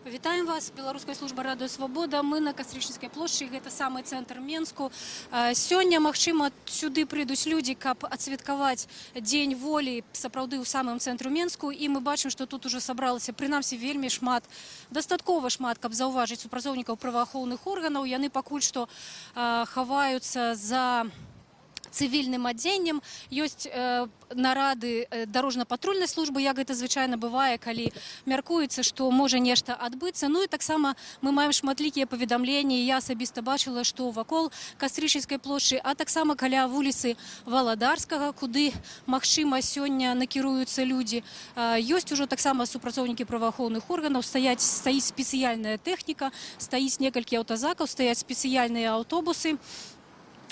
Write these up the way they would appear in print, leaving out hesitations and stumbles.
Вітаем вас, Беларуская служба Радыё Свабода. Мы на Кастрычніцкай плошчы, гэта самы цэнтр Менску. Сёння, магчыма, сюды прыйдуць людзі, каб адсвяткаваць Дзень Волі сапраўды ў самым цэнтру Менску. І мы бачым, што тут ужо сабралася прынамсі вельмі шмат, дастаткова шмат, каб заўважыць супрацоўнікаў праваахоўных органаў. Яны пакуль што хаваюцца за цывільным адзеннем. Ёсць нарады дарожна-патрульнай службы, як гэта звычайна бывае, калі мяркуецца, што можа нешта адбыцца. Ну і таксама мы маем шматлікія паведамленні. Я асабіста бачыла, што вакол Кастрычніцкай плошчы, а таксама каля вуліцы Валадарскага, куды, магчыма, сёння накіруюцца людзі, ёсць ужо таксама супрацоўнікі праваахоўных органаў, стаіць спецыяльная тэхніка, стаіць некалькі аўтазакаў, стаяць спецыяльныя аўтобусы.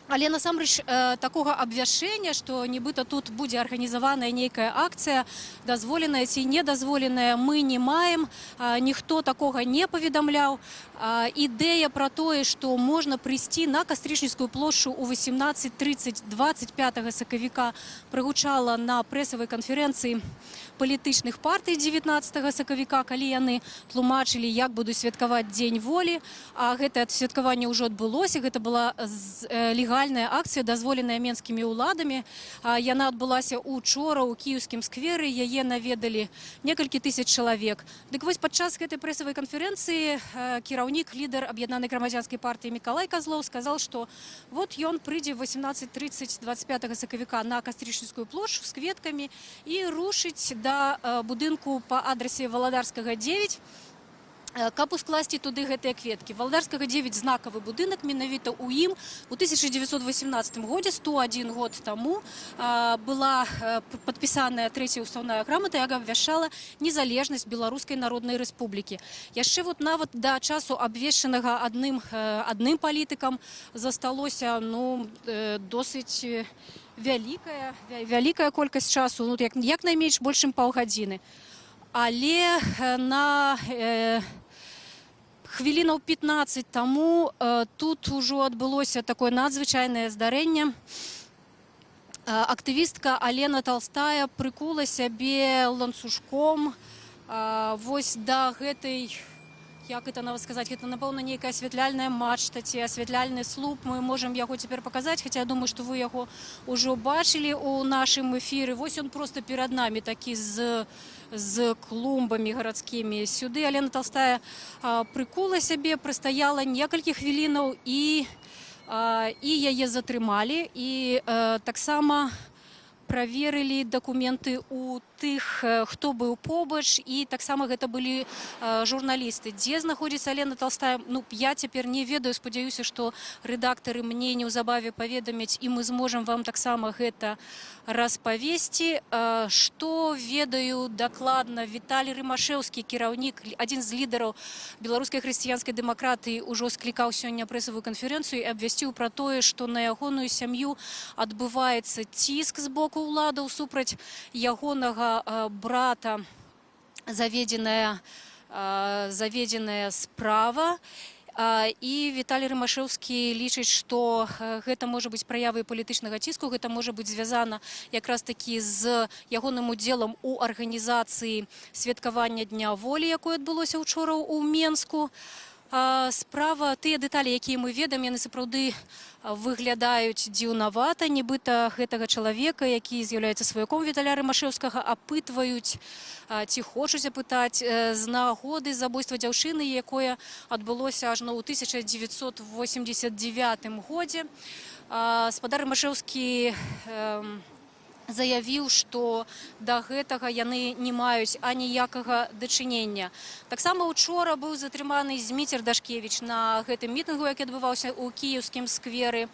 Але насамрэч такога абвяшчэння, што нібыта тут будзе арганізаваная нейкая акцыя, дазволеная ці недазволеная, мы не маем. Ніхто такога не паведамляў. Ідэя пра тое, што можна прыйсці на Кастрычніцкую плошчу ў 18:30 25 сакавіка, прагучала на прэсавай канферэнцыі палітычных партый 19 сакавіка, калі яны тлумачылі, як будуць святкаваць Дзень Волі. А гэтае святкаванне ўжо адбылося, гэта была легальная акцыя, дазволеная менскімі ўладамі. Яна адбылася учора ў Кіеўскім скверы, яе наведалі некалькі тысяч чалавек. Дык вось, падчас гэтай прэсавай канферэнцыі кіраўнік, лідар Аб'яднанай грамадзянскай партыі Мікалай Казлоў сказал, што вот ён прыйдзе в 18:30 25 сакавіка на Кастрычніцкую плошчу з кветкамі і рушыць да будынку па адрасе Валадарскага 9, каб ускласці туды гэтыя кветкі. Валадарскага 9 — знакавы будынак, менавіта ў ім у 1918 годзе, 101 год таму, была падпісаная трэцяя ўстаўная грамата, якая абвяшчала незалежнасць Беларускай Народнай Рэспублікі. Яшчэ вот нават да часу, абвешчанага адным палітыкам, засталося, ну, досыць вялікая колькасць часу, ну, як найменш больш чым паўгадзіны. Але на хвілінаў 15 таму тут ужо адбылося такое надзвычайнае здарэнне. Актывістка Алена Толстая прыкула сябе ланцужком вось да гэтай, як это нават сказаць, гэта, напэўна, нейкая асвятляльная мачта ці асвятляльны слуп. Мы можам яго цяпер паказаць, хаця я думаю, што вы яго ўжо бачылі ў нашым эфіры. Вось он просто перад намі такі з клумбамі гарадскімі. Сюды Алена Толстая прыкула сябе, прастаяла некалькі хвілінаў, і яе затрымалі, і таксама праверылі дакументы у тых, хто быў побач, і таксама гэта былі журналісты. Дзе знаходзіцца Алена Толстая, ну, я цяпер не ведаю. Спадзяюся, што рэдактары мне неўзабаве паведамяць, і мы зможам вам таксама гэта распавесці. Што ведаю дакладна: Віталій Рымашэўскі, кіраўнік, адзін з лідараў Беларускай хрысціянскай дэмакратыі, ўжо склікаў сёння прэсавую канферэнцыю і абвясціў пра тое, што на ягоную сям'ю адбываецца ціск з боку ўладаў, супраць ягонага брата заведзеная справа. І Віталій Рымашэўскі лічыць, што гэта можа быць праявай палітычнага ціску, гэта можа быць звязана якраз такі з ягоным удзелам у арганізацыі святкавання Дня Волі, якое адбылося учора ў Менску. Справа, тыя дэталі, якія мы ведаем, яны сапраўды выглядаюць дзіўнавата. Нібыта гэтага чалавека, які з'яўляецца сваяком Віталя Рымашэўскага, апытваюць ці хочуць апытаць з нагоды забойства дзяўчыны, якое адбылося ажно ў 1989 годзе. Спадар Рымашэўскі заявіў, што да гэтага яны не маюць аніякага дачынення. Таксама учора быў затрыманы Зміцер Дашкевіч на гэтым мітынгу, які адбываўся ў Кіеўскім скверы.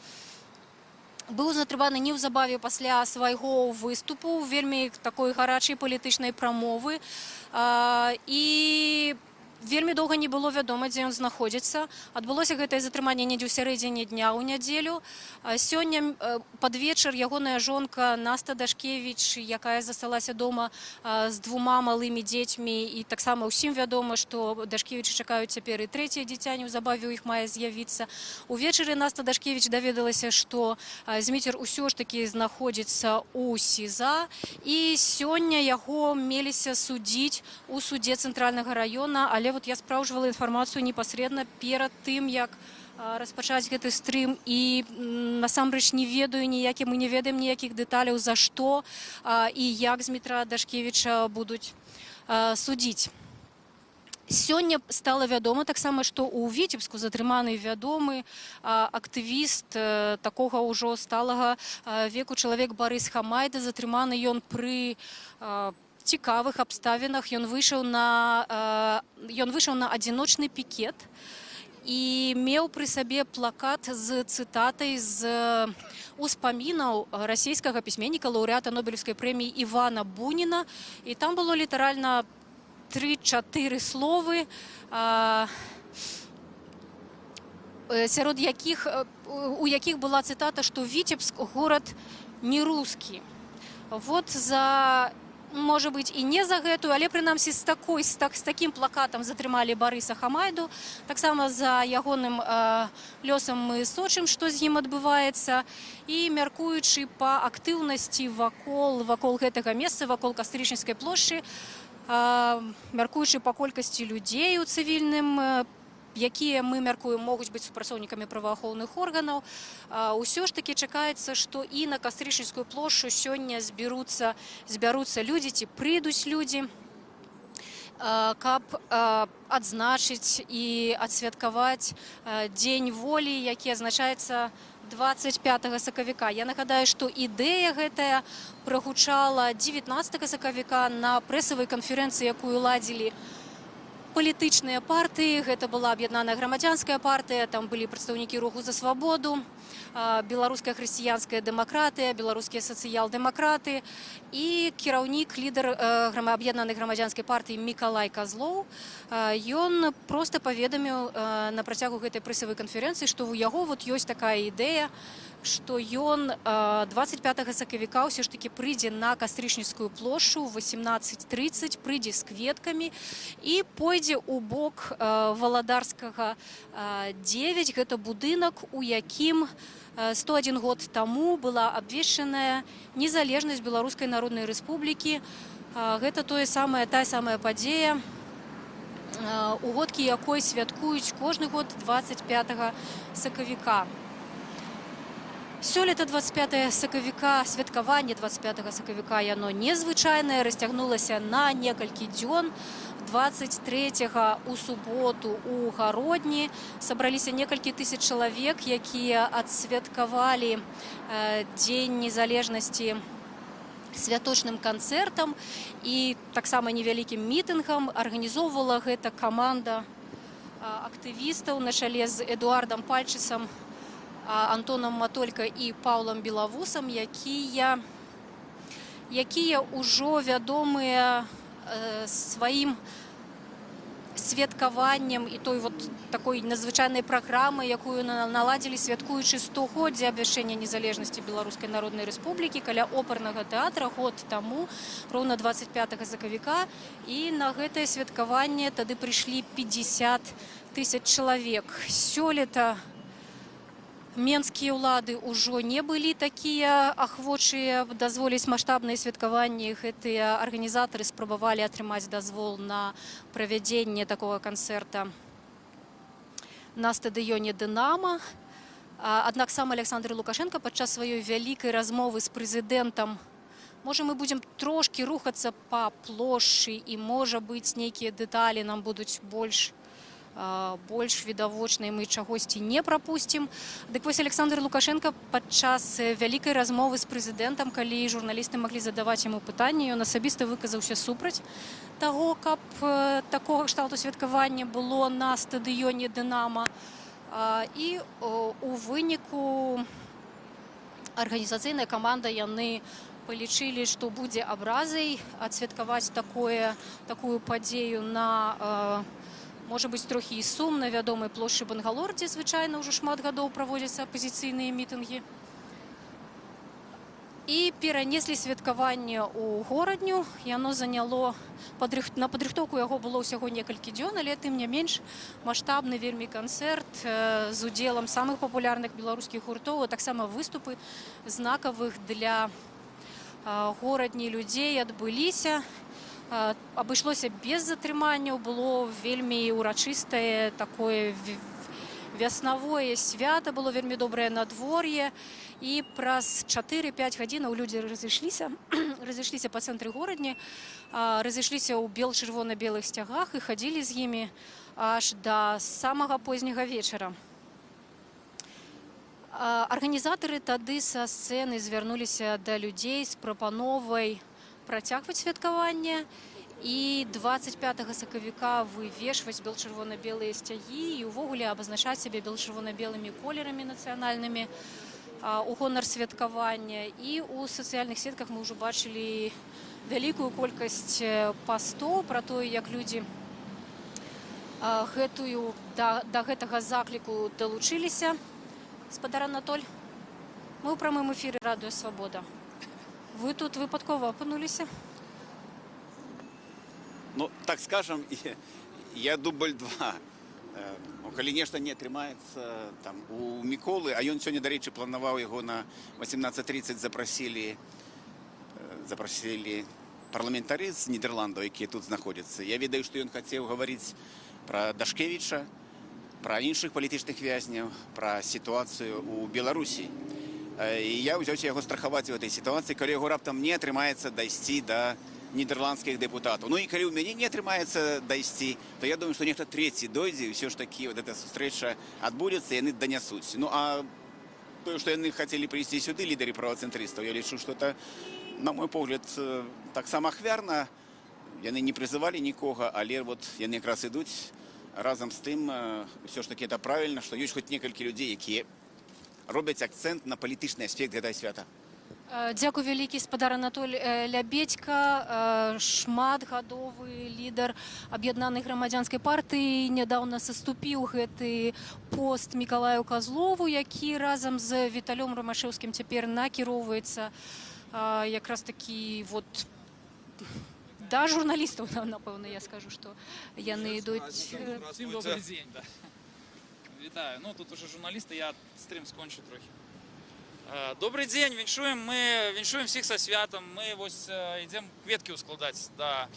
Быў затрыманы неўзабаве пасля свайго выступу, вельмі такой гарачай палітычнай прамовы. І вельмі доўга не было вядома, дзе ён знаходзіцца. Адбылося гэтае затрыманне недзе ў сярэдзіне дня ў нядзелю. Сёння пад вечар ягоная жонка Наста Дашкевіч, якая засталася дома з двума малымі дзецьмі, і таксама ўсім вядома, што Дашкевічы чакаюць цяпер і трэцяе дзіця, неўзабаве ў іх мае з'явіцца. Увечары Наста Дашкевіч даведалася, што Зміцер усё ж такі знаходзіцца ў СІЗА, і сёння яго меліся судзіць у судзе Цэнтральнага раёна, але вот я спраўджвала інфармацыю непасрэдна перад тым, як распачаць гэты стрым, і насамрэч не ведаю ніякі, мы не ведаем ніякіх дэталяў, за што і як Змітра Дашкевіча будуць судзіць. Сёння стала вядома таксама, што ў Віцебску затрыманы вядомы актывіст, такога ўжо сталага веку чалавек Барыс Хамайда. Затрыманы ён пры цікавых абставінах. Ён выйшаў на адзіночны пікет і меў пры сабе плакат з цытатай з успамінаў расійскага пісьменніка, лаўрэата Нобелеўскай прэміі Івана Буніна. І там было літаральна тры-чатыры словы, сярод якіх у якіх была цытата, што «Віцебск — горад не русский». Вот за, можа быць, і не за гэтую, але прынамсі з такім плакатам затрымалі Барыса Хамайду. Таксама за ягоным лёсам мы сочым, што з ім адбываецца, і, мяркуючы па актыўнасці вакол гэтага месца, вакол Кастрычніцкай плошчы, мяркуючы па колькасці людзей у цывільным, якія, мы мяркуем, могуць быць супрацоўнікамі праваахоўных органаў, ўсё ж такі чакаецца, што і на Кастрычніцкую плошчу сёння збяруцца людзі ці прыйдуць людзі, каб адзначыць і адсвяткаваць Дзень волі, які адзначаецца 25 сакавіка. Я нагадаю, што ідэя гэтая прагучала 19 сакавіка на прэсавай канферэнцыі, якую ладзілі палітычныя партыі. Гэта была Аб'яднаная грамадзянская партыя, там былі прадстаўнікі Руху за свабоду, Беларуская хрысціянская дэмакратыя, беларускія сацыял-дэмакраты і кіраўнік, лідар Аб'яднанай грамадзянскай партыі Мікалай Казлоў. Ён проста паведаміў на працягу гэтай прэсавай канферэнцыі, што ў яго вот ёсць такая ідэя, што ён 25 сакавіка ўсё ж такі прыйдзе на Кастрычніцкую плошчу ў 18:30, прыйдзе з кветкамі і пойдзе ў бок Валадарскага 9. Гэта будынак, у якім 101 год таму была абвешчаная незалежнасць Беларускай Народнай Рэспублікі. Гэта тое самае тая самая падзея, угодкі якой святкуюць кожны год 25 сакавіка. Сёлета 25 сакавіка, святкаванне 25 сакавіка, яно незвычайнае, расцягнулася на некалькі дзён. 23 у суботу у Гародні сабраліся некалькі тысяч чалавек, якія адсвяткавалі Дзень незалежнасці святочным канцэртам і таксама невялікім мітынгам. Арганізоўвала гэта каманда актывістаў на чале з Эдуардам Пальчысам, Антонам Матолько і Паўлам Белавусам, якія ўжо вядомыя сваім святкаваннем і той вот такой надзвычайнай праграмы, якую наладзілі, святкуючы стогоддзе абвяшчэння незалежнасці Беларускай Народнай Рэспублікі каля опернага тэатра год таму, роўна 25 сакавіка. І на гэтае святкаванне тады прыйшлі 50 тысяч чалавек. Сёлета менскія ўлады ўжо не былі такія ахвочыя дазволіць маштабныя святкаванні. Гэтыя арганізатары спрабавалі атрымаць дазвол на правядзенне такога канцэрта на стадыёне «Дынама». Аднак сам Аляксандр Лукашэнка падчас сваёй вялікай размовы з прэзідэнтам. Можа, мы будзем трошкі рухацца па плошчы, і, можа быць, нейкія дэталі нам будуць больш відавочныя, мы чагосьці не прапусцім. Дык вось, Аляксандр Лукашэнка падчас вялікай размовы з прэзідэнтам, калі журналісты маглі задаваць яму пытанні, ён асабіста выказаўся супраць таго, каб такога кшталту святкавання было на стадыёне «Дынама». І у выніку арганізацыйная каманда, яны палічылі, што будзе абразай адсвяткаваць такую падзею на, можа быць, трохі і сумна вядомай плошчы Бангалор, дзе звычайна ўжо шмат гадоў праводзяцца апазіцыйныя мітынгі. І перанеслі святкаванне ў Горадню. Яно заняло на падрыхтоўку яго было ўсяго некалькі дзён, але тым не менш маштабны вельмі канцэрт з удзелам самых папулярных беларускіх гуртоў, а таксама выступы знакавых для Горадні людзей адбыліся. Абышлося без затрыманняў, было вельмі ўрачыстае такое вяснавое свята, было вельмі добрае надвор'е. І праз 4-5 гадзінаў людзі разышліся па цэнтры Горадні, разышліся ў бел-чырвона-белых сцягах і хадзілі з імі аж да самага позняга вечара. Арганізатары тады са сцэны звярнуліся да людзей з прапановай працягваць святкаванне і 25 сакавіка вывешваць бел-чырвона-белыя сцягі і ўвогуле абазначаць сябе бел-чырвона-белымі колерамі нацыянальнымі у гонар святкавання. І ў сацыяльных сетках мы ўжо бачылі вялікую колькасць пастоў пра тое, як людзі да гэтага закліку далучыліся. Спадар Анатоль, мы ў прамым эфіры Радыё Свабода. Вы тут выпадкова апынуліся? Ну, так скажем, я дубль два. Ну, калі нешта не атрымаецца там у Міколы, а ён сёння, дарэчы, планаваў, яго на 18:30 запрасілі парламентары з Нідерландаў, якія тут знаходзяцца. Я ведаю, што ён хацеў гаварыць пра Дашкевіча, пра іншых палітычных вязняў, пра сітуацыю ў Беларусі. І я ўзяўся яго страхаваць у гэтай сітуацыі, калі яго раптам не атрымаецца дайсці да нідэрландскіх дэпутатаў. Ну і калі ў мяне не атрымаецца дайсці, то я думаю, што нехта трэці дойдзе, і ўсё ж такі вот эта сустрэча адбудзецца, яны данясуць. Ну а тое, што яны хацелі прыйсці сюды, лідары правацэнтрыстаў, я лічу, што это, на мой погляд, таксама ахвярна. Яны не прызывалі нікога, але вот яны якраз ідуць разам з тым, ўсё ж такі это правільна, што ёсць хоць некалькі людзей, якія робяць акцэнт на палітычны аспект гэтага свята. Дзякуй вялікі, спадар Анатоль Лябедзька, шматгадовы лідар Аб'яднанай грамадзянскай партыі, нядаўна саступіў гэты пост Мікалаю Казлову, які разам з Віталём Рымашэўскім цяпер накіроўваецца якраз такі вот да журналістаў, напэўна, я скажу, што яны ідуць. Всім добрый день, да. Вітаю. Ну, тут уже журналісти, я стрим скончу трохи. Добрый день, віншуем, мы віншуем всіх са святам. Мы вось ідзем кветкі ускладаць да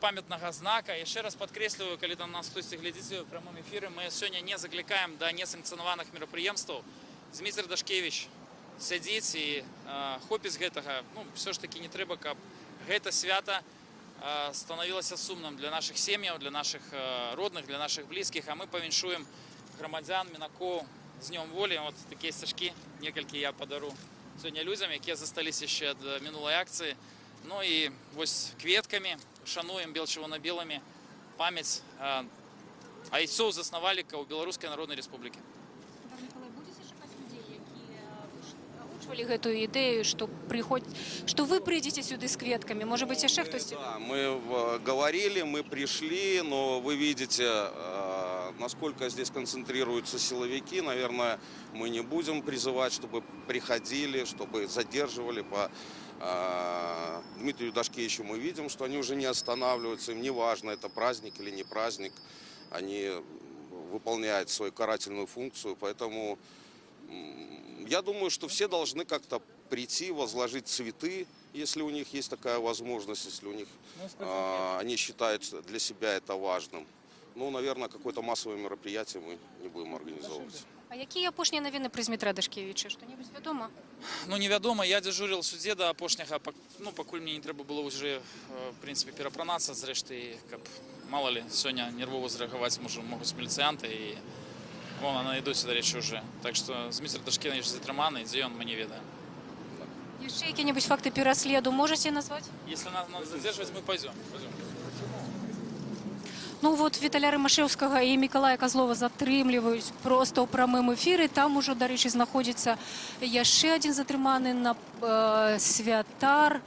памятнага знака. Яшчэ раз падкрэсліваю, калі там нас хтосьці глядзіць у прамым эфіры, мы сёння не заклікаем да несанкцыянаваных мерапрыемстваў. Зміцер Дашкевіч сядзіць, і хопіць гэтага. Ну, все ж таки не трэба, каб гэта свята станавілася сумным для нашых сем'яў, для нашых родных, для нашых блізкіх, а мы павіншуем грамадзян, мінакоў з Днём Волі. Вот такія сцяжкі некалькі я падару сёння людзям, якія засталіся яшчэ ад мінулай акцыі. Ну і вось кветкамі шануем, бел-чырвона-белымі, памяць айцоў заснавальнікаў Беларускай Народнай Рэспублікі. Мікалай, будзеце чакаць людзей, якія агучвалі гэтую ідэю, што прыходзь, што вы прыйдзеце сюды з кветкамі, можа быць, яшчэ хтосьці? Да, мы говорили, мы пришли, но вы видите, насколько здесь концентрируются силовики. Наверное, мы не будем призывать, чтобы приходили, чтобы задерживали по Дмитрию Дашкевичу. Мы видим, что они уже не останавливаются, им не важно, это праздник или не праздник. Они выполняют свою карательную функцию, поэтому я думаю, что все должны как-то прийти, возложить цветы, если у них есть такая возможность, если у них они считают для себя это важным. Ну, наверное, какое-то массовое мероприятие мы не будем организовывать. А якія апошнія навіны пра Змітра Дашкевіча? Што-небудзь вядома? Ну, невядома, я дзяжурыў у судзе да апошняга, ну, пакуль мне не трэба было ўжо, в прынцыпе, перапранацца, зрэшты, каб, мало ли, сёння нервова зрэагаваць могуць міліцыянты, і вон, яны ідуць, дарэчы, уже. Так што Зміцер Дашкевіч затрыманы, дзе ён, мы не ведаем. Яшчэ якія-небудзь факты пераследу можаце назваць? Если нас надо задерживать, мы пойдем. Пойдем. Ну вот Віталя Рымашэўскага і Мікалая Казлова затрымліваюць проста ў прамым эфіры. Там ужо, дарэчы, знаходзіцца яшчэ адзін затрыманы на святар.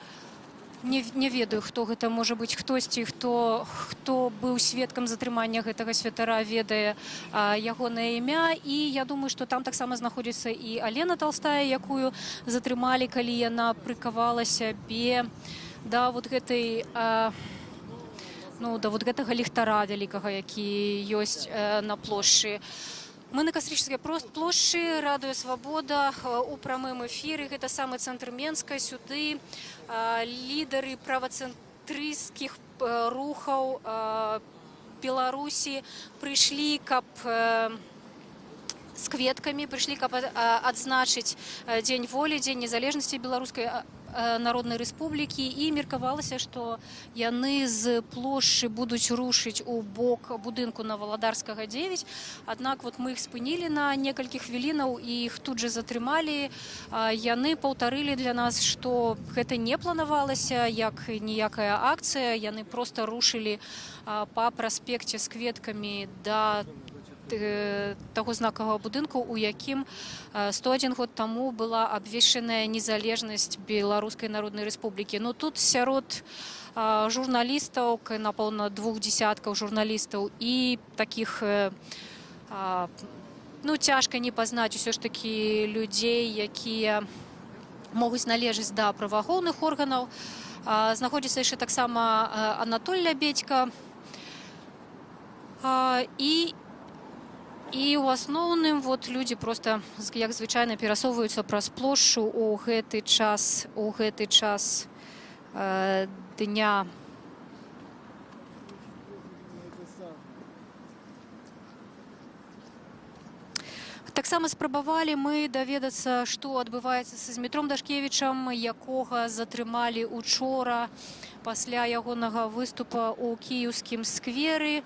Не ведаю, хто гэта, можа быць, хтосьці, хто быў сведкам затрымання гэтага святара, ведае ягонае імя. І я думаю, што там таксама знаходзіцца і Алена Толстая, якую затрымалі, калі яна прыкавала сябе да вот гэтай ну, да вот гэтага ліхтара вялікага, які ёсць на плошчы. Мы на Кастрычніцкай плошчы, Радыё Свабода у прамым эфіры. Гэта самы цэнтр Менска. Сюды лідары правацэнтрыстаў стрыйскіх рухаў Беларусі прыйшлі, каб з кветкамі прыйшлі, каб адзначыць Дзень волі, Дзень незалежнасці Беларускай Народнай Рэспублікі, і меркавалася, што яны з плошчы будуць рушыць у бок будынку на Валадарскага 9. Аднак вот мы іх спынілі на некалькі хвілінаў, і іх тут же затрымалі. Яны паўтарылі для нас, што гэта не планавалася як ніякая акцыя, яны проста рушылі па праспекце з кветкамі да таго знакавага будынку, у якім 101 год таму была абвешчаная незалежнасць Беларускай Народнай Рэспублікі. Ну, тут сярод журналістаў, напэўна, двух дзесяткаў журналістаў і такіх ну, цяжка не пазнаць усё ж такі людзей, якія могуць належаць да праваахоўных органаў. Знаходзіцца яшчэ таксама Анатоль Лябедзька. І ў асноўным вот людзі проста, як звычайна, перасоўваюцца праз плошчу у гэты час дня. Таксама спрабавалі мы даведацца, што адбываецца са Змітром Дашкевічам, якога затрымалі учора пасля ягонага выступа ў Кіеўскім скверы.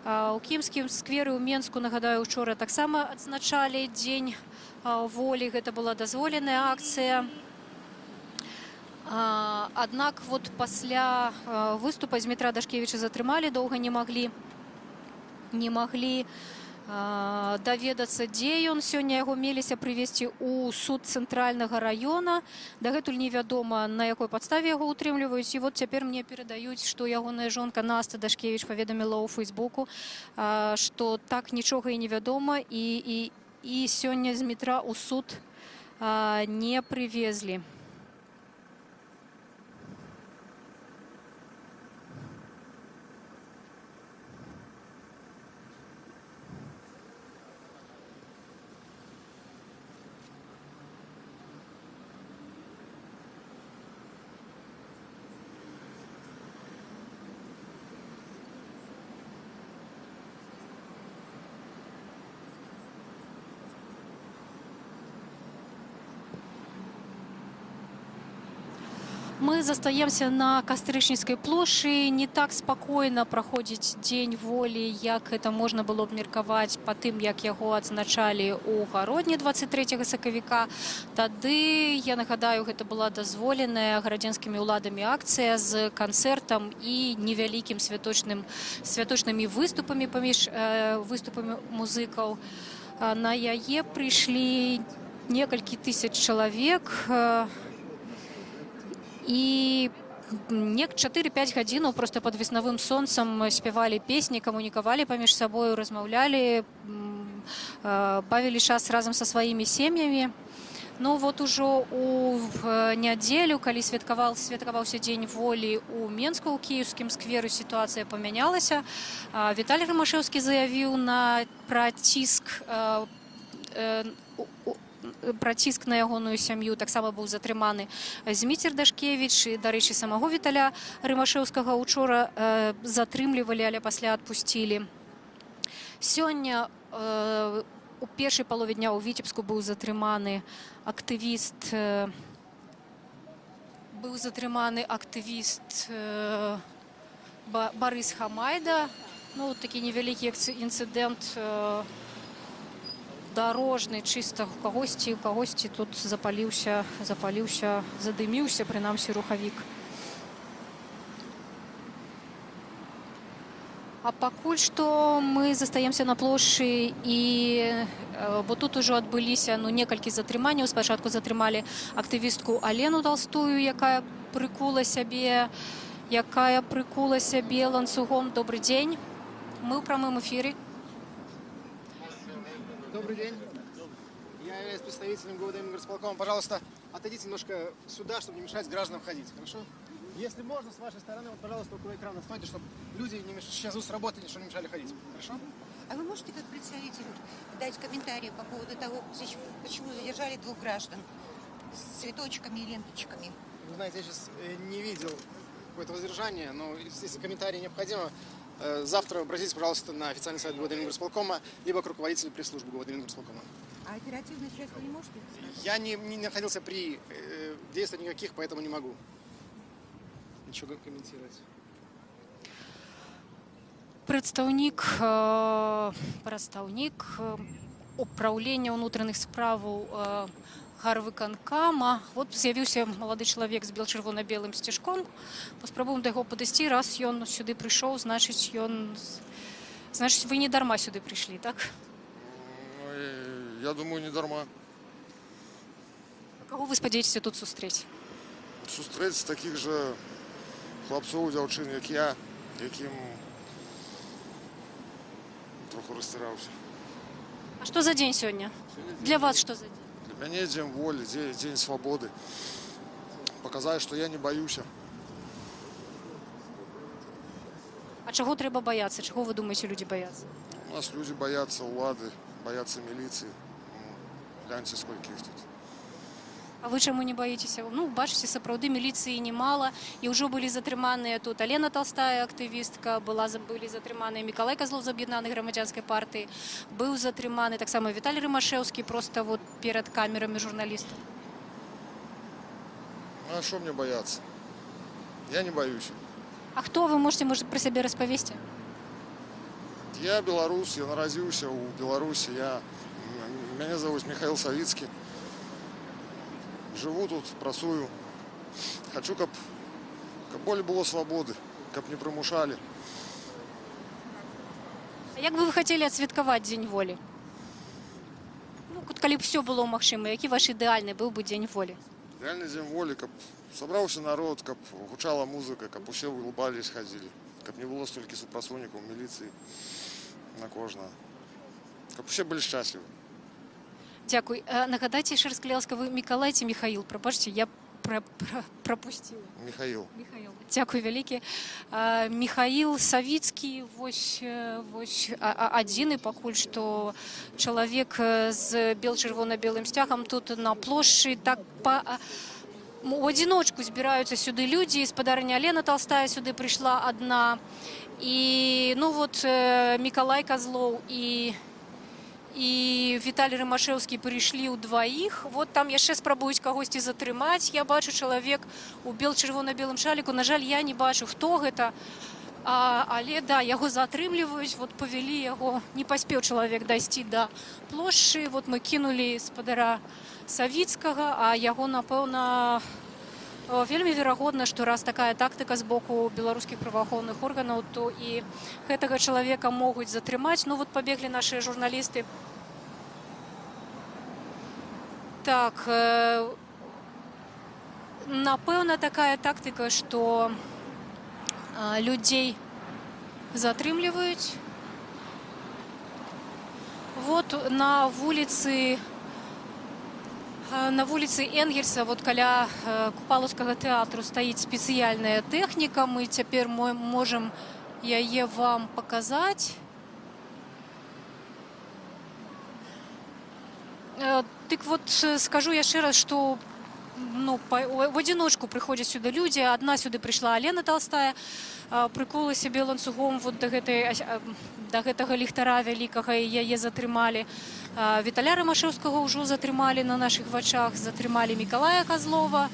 У Кіеўскім скверы ў Менску, нагадаю, учора таксама адзначалі Дзень волі. Гэта была дазволеная акцыя. Аднак вот пасля выступа Змітра Дашкевіча затрымалі, доўга не маглі даведацца, дзе ён. Сёння яго меліся прывесці ў суд Цэнтральнага раёна. Дагэтуль невядома, на якой падставе яго ўтрымліваюць. І вот цяпер мне перадаюць, што ягоная жонка Наста Дашкевіч паведаміла ў Фейсбуку, што так нічога і невядома, і сёння Змітра ў суд не прывезлі. Мы застаемся на Кастрычніцкай плошчы. Не так спакойна праходзіць Дзень волі, як это можна было б меркаваць па тым, як яго адзначалі ў Гародні 23 сакавіка. Тады, я нагадаю, гэта была дазволеная гарадзенскімі ўладамі акцыя з канцэртам і невялікім святочнымі выступамі паміж выступамі музыкаў. На яе прыйшлі некалькі тысяч чалавек. І нек 4-5 гадзінаў просто пад веснавым сонцам спявалі песні, камунікавалі паміж сабою, размаўлялі, бавілі час разам са сваімі сем'ямі. Ну вот ужо у нядзелю, калі святкаваўся Дзень волі у Менску ў Кіеўскім скверу, сітуацыя памянялася. Віталь Рымашэўскі заявіў на пра ціск на ягоную сям'ю. Таксама быў затрыманы Зміцер Дашкевіч, і, дарэчы, самого Віталя Рымашэўскага учора затрымлівалі, але пасля адпусцілі. Сёння у першай палове дня ў Віцебску быў затрыманы актывіст Барыс Хамайда. Ну, такі невялікі інцыдэнт дарожны, чыста у кагосьці тут запаліўся, задыміўся прынамсі рухавік. А пакуль што мы застаемся на плошчы, і бо тут ужо адбыліся, ну, некалькі затрыманняў. Спачатку затрымалі актывістку Алену Толстую, якая прыкула сябе ланцугом. Добрый дзень. Мы ў прамым эфіры. Добрый день. Я являюсь представителем ГУВД Мингорисполкома. Пожалуйста, отойдите немножко сюда, чтобы не мешать гражданам ходить, хорошо? Если можно, с вашей стороны, вот, пожалуйста, около экрана стойте, чтобы люди не меш... сейчас с работы, чтобы не мешали ходить. Хорошо? А вы можете как представитель дать комментарий по поводу того, почему задержали двух граждан с цветочками и ленточками? Вы знаете, я сейчас не видел. какое-то воздержание, но если комментарии необходимо, завтра обратитесь, пожалуйста, на официальный сайт ГУВД Мингорисполкома, либо к руководителю пресс-службы ГУВД Мингорисполкома. А оперативное средство не можете сказать? Я не находился при действиях никаких, поэтому не могу ничего комментировать. Прадстаўнік упраўлення ўнутраных справаў гарвыканкама. Вот з'явіўся малады чалавек з бел-чырвона-белым сцяжком. Паспрабуем да яго падысці. Раз ён сюды прыйшоў, значыць, вы не дарма сюды прыйшлі, так? Ну, я думаю, не дарма. А каго вы спадзяецеся тут сустрэць? Сустрэць такіх жа хлапцоў, дзяўчын, як я, якім троху расцераўся. А што за дзень сёння? Для вас што за дзень? Для мяне дзень волі, дзень свабоды. Паказаць, што я не баюся. А чаго трэба баяцца? Чаго, вы думаеце, людзі баяцца? У нас людзі баяцца ўлады, баяцца міліцыі. Гляньце, сколько іх тут. А вы чаму не баіцеся? Ну, бачыце, сапраўды міліцыі немала, і ўжо былі затрыманыя тут Алена Толстая, актывістка, былі затрыманыя Мікалай Казлоў з Аб'яднанай грамадзянскай партыі, быў затрыманы таксама Віталь Рымашэўскі проста вот перад камерамі журналістаў. Ну, а что мне бояться? Я не боюсь. А хто вы, можете, можа, пра сябе распавесці? Я беларус, я нарадзіўся ў Беларусі. Мяне зовут Михаил Савицкий. Жыву тут, працую. Хачу, каб болей было свабоды, каб не прымушалі. А як бы вы хацелі адсвяткаваць Дзень волі? Ну, от калі б усё было магчыма, які ваш ідэальны быў бы Дзень волі? Ідэальны дзень волі, каб сабраўся народ, каб гучала музыка, каб усе улыбались, хадзілі, каб не было столькі супрацоўнікаў міліцыі на кожнага. Каб усе былі шчаслівы. Дзякуй. Нагадайце яшчэ раз, калі ласка, вы Мікалай ці Міхаіл? Прабачце, я прапусціла. Михаил. Михаил. Дзякуй вялікі. Михаил Савіцкі, вось адзіны пакуль што чалавек з бел-чырвона-белым сцягам тут на плошчы. Так у адзіночку збіраюцца сюды людзі. Спадарыня Алена Толстая сюды прыйшла адна. І, ну вот, Мікалай Казлоў і Віталь Рымашэўскі прыйшлі ўдваіх. Вот там яшчэ спрабуюць кагосьці затрымаць. Я бачу, чалавек у бел-чырвона-белым шаліку. На жаль, я не бачу, хто гэта. Але да, яго затрымліваюць, вот павялі яго, не паспеў чалавек дайсці да плошчы. Вот мы кінулі спадара Савіцкага, а яго, напэўна, вельмі верагодна, што раз такая тактыка з боку беларускіх праваахоўных органаў, то і гэтага чалавека могуць затрымаць. Ну вот пабеглі нашыя журналісты. Так, напэўна, такая тактыка, што людзей затрымліваюць. Вот на вуліцы Энгельса, вот каля Купалаўскага тэатру, стаіць спецыяльная тэхніка. Мы цяпер можам яе вам паказаць. Дык вот, скажу яшчэ раз, што, ну, в адзіночку прыходзяць сюды людзі. Адна сюды прыйшла Алена Толстая, прыкола сябе ланцугом вот да гэтага ліхтара вялікага, і яе затрымалі. Віталя Рымашэўскага ўжо затрымалі на нашых вачах, затрымалі Мікалая Казлова.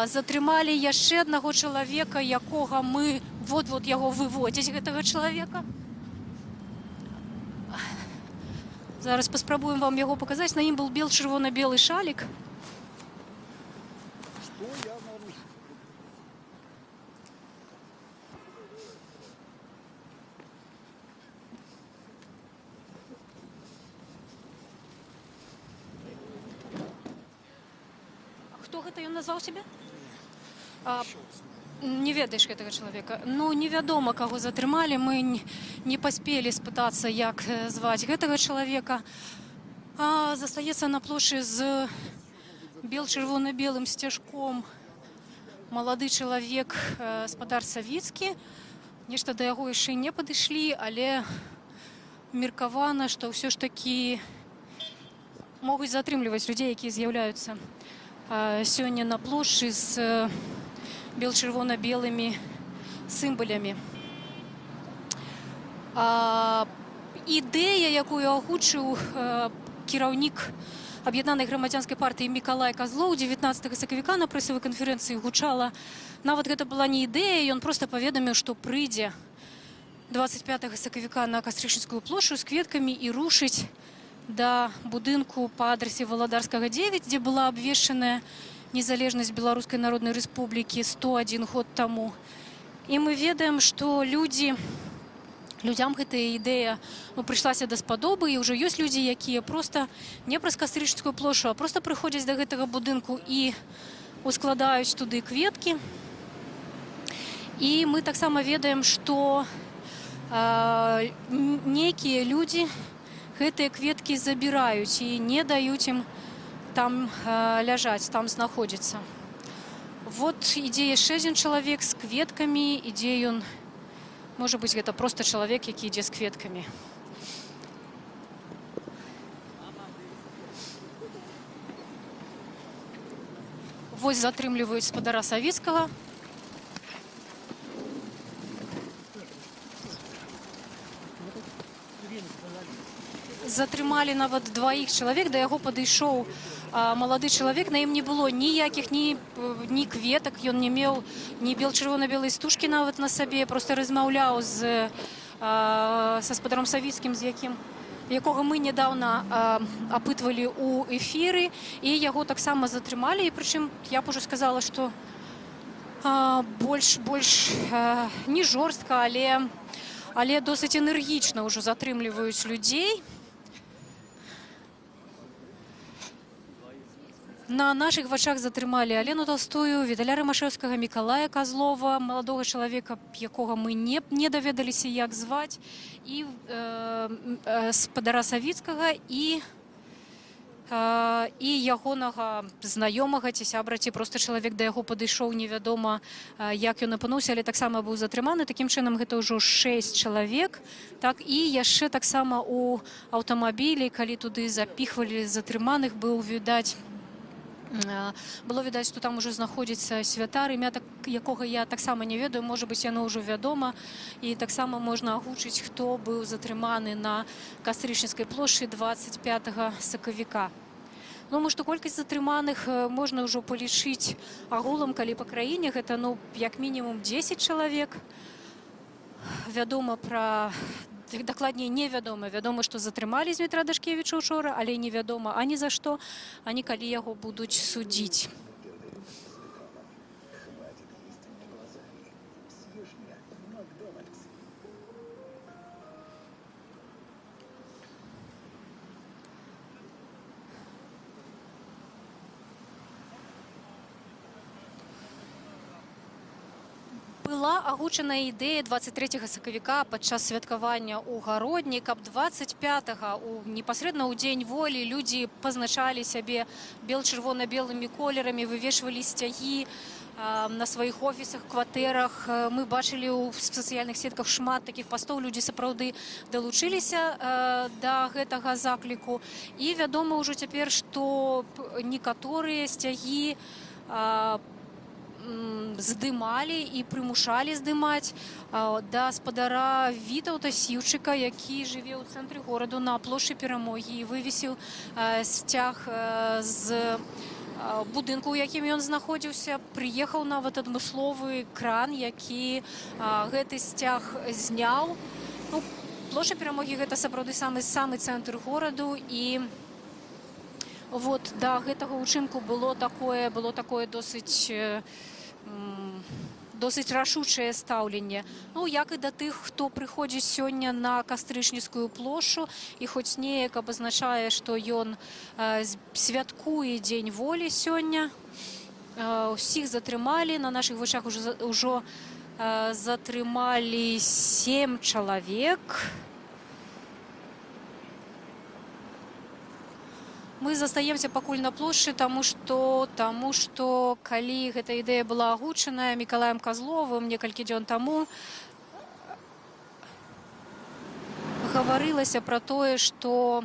Затрымалі яшчэ аднаго чалавека, якога мы вот-вот яго выводзяць, гэтага чалавека. Зараз паспрабуем вам яго паказаць. На ім был бел-чырвона-белы шалік. Что я нарушил? Хто гэта, ён назваў сябе? Не ведаеш гэтага чалавека? Ну, невядома, каго затрымалі. Мы не паспелі спытацца, як зваць гэтага чалавека. Застаецца на плошчы з бел-чырвона-белым сцяжком малады чалавек, спадар Савіцкі. Нешта да яго яшчэ не падышлі, але меркавана, што ўсё ж такі могуць затрымліваць людзей, якія з'яўляюцца сёння на плошчы з бел-чырвона-белымі сімваламі. Ідэя, якую агучыў кіраўнік Аб'яднанай грамадзянскай партыі Мікалай Казлоў 19 сакавіка на прэсавай канферэнцыі, гучала, нават гэта была не ідэя, ён проста паведаміў, што прыйдзе 25 сакавіка на Кастрычніцкую плошчу з кветкамі і рушыць да будынку па адрасе Валадарскага 9, дзе была абвешчаная незалежнасць Беларускай Народнай Рэспублікі 101 год таму. І мы ведаем, што людзям гэтая ідэя, ну, прыйшлася даспадобы, і ўжо ёсць людзі, якія проста не праз Кастрычніцкую плошчу, а проста прыходзяць да гэтага будынку і ускладаюць туды кветкі. І мы таксама ведаем, што нейкія людзі гэтыя кветкі забіраюць і не даюць ім там ляжаць, там знаходзіцца. Вот ідзе яшчэ адзін чалавек з кветкамі, ідзе ён, можа быць, гэта проста чалавек, які ідзе з кветкамі. Вось затрымліваюць спадара Савіцкага. Затрымалі нават дваіх чалавек, да яго падышоў малады чалавек, на ім не было ніякіх ні кветак, ён не меў ні бел-чырвона-белай стужкі нават на сабе, проста размаўляў са спадаром Савіцкім, з якім якога мы нядаўна апытвалі ў эфіры, і яго таксама затрымалі, і прычым я б ужо сказала, што больш не жорстка, але досыць энергічна ўжо затрымліваюць людзей. На нашых вачах затрымалі Алену Толстую, Віталя Рымашэўскага, Мікалая Казлова, маладога чалавека, якога мы не даведаліся, як зваць, і спадара Савіцкага, і ягонага знаёмага ці сябра, ці проста чалавек да яго падышоў, невядома, як ён апынуўся, але таксама быў затрыманы. Такім чынам, гэта ўжо шэсць чалавек. Так, і яшчэ таксама у аўтамабілі, калі туды запіхвалі затрыманых, быў відаць было відаць, што там ужо знаходзіцца святар, імя так, якога я таксама не ведаю, можа быць, яно ўжо вядома. І таксама можна агучыць, хто быў затрыманы на Кастрычніцкай плошчы 25 сакавіка. Думаю, што колькасць затрыманых можна ўжо палічыць агулам, калі па краіне, гэта, ну, як мінімум 10 чалавек. Вядома пра, дакладней, невядома, вядома, што затрымалі Змітра Дашкевіча учора, але невядома ані за што, ані калі яго будуць судзіць. Хватит есть мне глазами. Съешь меня в Макдональдс. Была агучана ідэя 23 сакавіка падчас святкавання ў Гародні, каб 25 непасрэдна ў Дзень Волі людзі пазначалі сябе бел-чырвона-белымі колерамі, вывешвалі сцягі на сваіх офісах, кватэрах. Мы бачылі ў сацыяльных сетках шмат такіх пастоў, людзі сапраўды далучыліся да гэтага закліку. І вядома ўжо цяпер, што некаторыя сцягі здымалі і прымушалі здымаць. Да спадара Вітаўта Сіўчыка, які жыве ў цэнтры гораду на плошчы Перамогі і вывесіў сцяг з будынку, у якім ён знаходзіўся, прыехаў нават адмысловы кран, які гэты сцяг зняў. Ну, плошча Перамогі — гэта сапраўды самы цэнтр гораду, і вот да гэтага ўчынку было такое досыць рашучае стаўленне. Ну, як і да тых, хто прыходзіць сёння на Кастрычніцкую плошчу і хоць неяк абазначае, што ён святкуе Дзень Волі сёння. Усіх затрымалі, на нашых вачах ужо затрымалі сем чалавек. Мы застаемся пакуль на плошчы, таму што калі гэта ідэя была агучаная Мікалаем Казловым некалькі дзён таму, гаварылася пра тое, што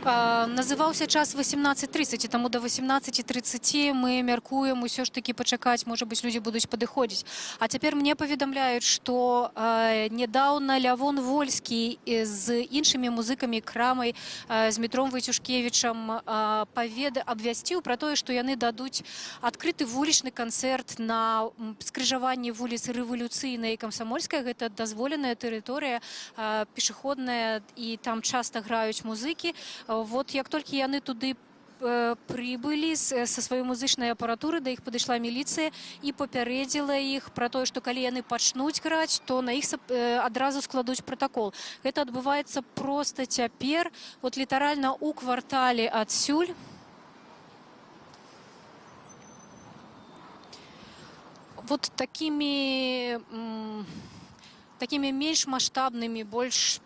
Называўся час 18:30, і таму да 18:30 мы мяркуем усё ж такі пачакаць, можа быць, людзі будуць падыходзіць. А цяпер мне паведамляюць, што нядаўна Лявон Вольскі з іншымі музыкамі, Крамай, з Змітром Вайцюшкевічам абвясціў пра тое, што яны дадуць адкрыты вулічны канцэрт на скрыжаванні вуліц Рэвалюцыйнай і Камсамольскай. Гэта дазволеная тэрыторыя, пешаходная, і там часта граюць музыкі. Вот як толькі яны туды прыбылі са сваёй музычнай апаратуры, да іх падышла міліцыя і папярэдзіла іх пра тое, што калі яны пачнуць граць, то на іх адразу складуць пратакол. Гэта адбываецца проста цяпер, вот літаральна ў квартале адсюль. Вот такімі менш маштабнымі, больш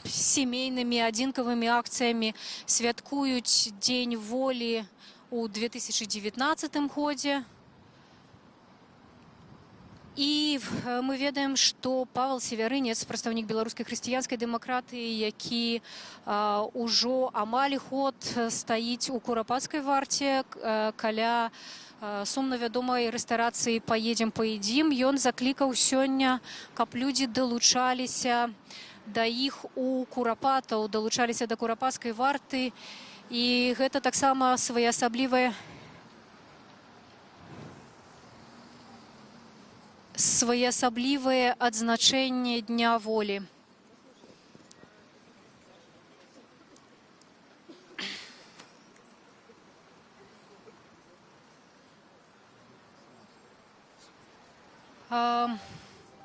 сямейнымі, адзінкавымі акцыямі святкуюць Дзень волі ў 2019 годзе. І мы ведаем, што Павел Севярынец, прадстаўнік Беларускай хрысціянскай дэмакратыі, які ўжо амаль год стаіць у курапацкай варце каля сумна вядомай рэстарацыі «Поедем поедим», ён заклікаў сёння, каб людзі далучаліся да іх у Курапатаў, далучаліся да курапацкай варты. І гэта таксама своеасаблівае адзначэнне Дня волі.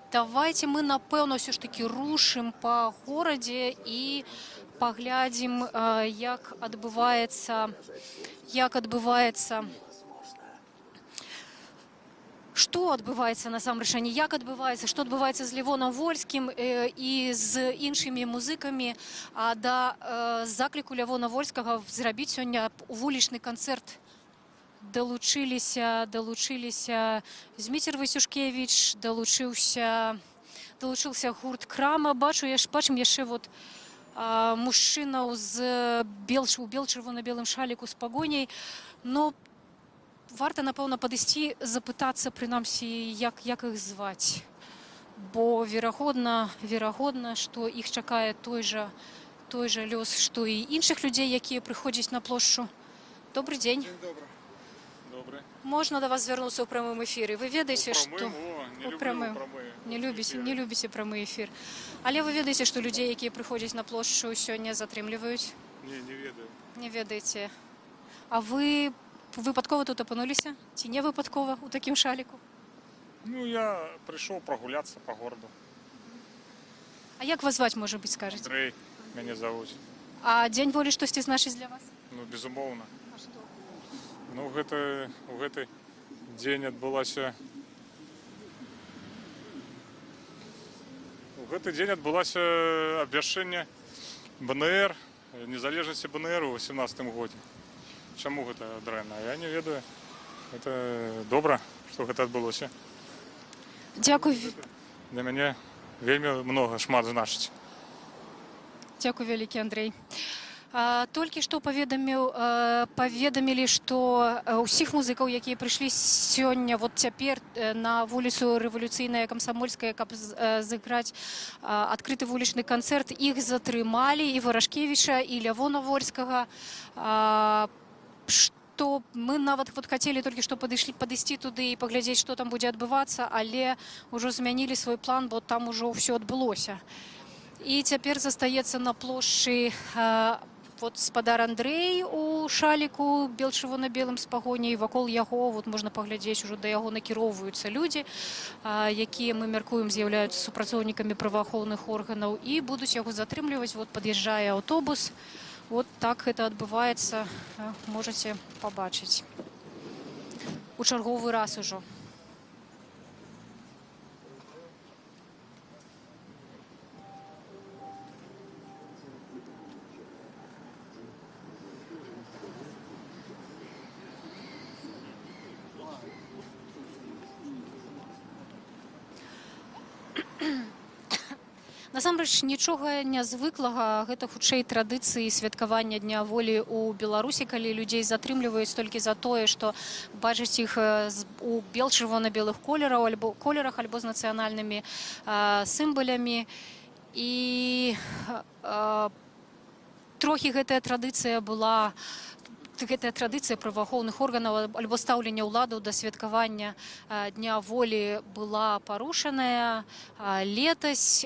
Давайте мы, напэўна, ўсё ж такі рушым па горадзе і паглядзім, як адбываецца, што адбываецца насамрэч, а не як адбываецца, што адбываецца з Лявонам Вольскім і з іншымі музыкамі. А да закліку Лявона Вольскага зрабіць сёння вулічны канцэрт далучыліся Зміцер Вайцюшкевіч, далучыўся гурт Крама. Бачу, я ж бачым яшчэ вот мужчынаў з бел у бел-чырвона-белым шаліку з пагоняй. Но варта, напэўна, падысці, запытацца прынамсі, як іх зваць. Бо верагодна, што іх чакае той жа лёс, што і іншых людзей, якія прыходзяць на плошчу. Добры дзень. Дзень добры. Добры. Можна да вас звярнуцца ў прамым эфіры? Вы ведаеце, У што прамым? О, не У люблю прамым. прамыя Не любіце, эфіры. не любіце прамы эфір. Але вы ведаеце, што людзей, якія прыходзяць на плошчу, сёння затрымліваюць? Не, не ведаю. Не ведаеце. А вы выпадкова тут апынуліся? Ці не выпадкова у такім шаліку? Ну, я пришел прогуляться по городу. А як вас зваць, можа быць, скажаце? Андрей мяне завуць. А Дзень волі штосьці значыць для вас? Ну, безумоўна. А што? Ну, гэта, у гэты дзень адбылася У гэты дзень адбылася абвяшчэнне БНР, незалежнасці БНР у 18 годзе. Чаму гэта дрэнна? Я не ведаю. Это добра, што гэта адбылося. Дзякуй, Для мяне вельмі многа, шмат значыць. Дзякуй вялікі, Андрей. Толькі што паведамілі, што ўсіх музыкаў, якія прыйшлі сёння, вот цяпер на вуліцу Рэвалюцыйная, Камсамольская, каб зыграць адкрыты вулічны канцэрт, іх затрымалі, і Варашкевіча, і Лявона Вольскага. Што мы нават вот хацелі толькі што падысці туды і паглядзець, што там будзе адбывацца, але ўжо змянілі свой план, бо там ужо ўсё адбылося. І цяпер застаецца на плошчы вот спадар Андрэй у шаліку бел-чырвона-белым з пагоняй. Вакол яго, вот можна паглядзець, ужо да яго накіроўваюцца людзі, якія, мы мяркуем, з'яўляюцца супрацоўнікамі праваахоўных органаў і будуць яго затрымліваць. Вот пад'язджае аўтобус. Вот так гэта адбываецца, можаце пабачыць. У чарговы раз ужо. Насамрэч нічога нязвыклага, гэта хутчэй традыцыі святкавання Дня волі ў Беларусі, калі людзей затрымліваюць толькі за тое, што бачаць іх у бел-чырвона-белых колераў альбо колерах альбо з нацыянальнымі сімвалямі. І трохі гэтая традыцыя праваахоўных органаў альбо стаўлення ўладаў да святкавання Дня волі была парушаная летась,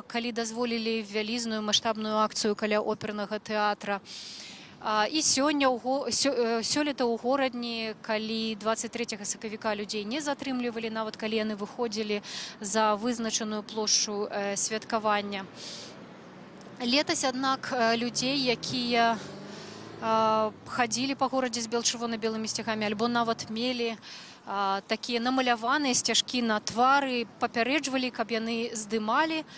калі дазволілі вялізную маштабную акцыю каля опернага тэатра. І сёння сёлета ў Горадні, калі 23 сакавіка людзей не затрымлівалі, нават калі яны выходзілі за вызначаную плошчу святкавання. Летась, аднак, людзей, якія хадзілі па горадзе з бел-чырвона-белымі сцягамі альбо нават мелі такія намаляваныя сцяжкі на твары, папярэджвалі, каб яны здымалі,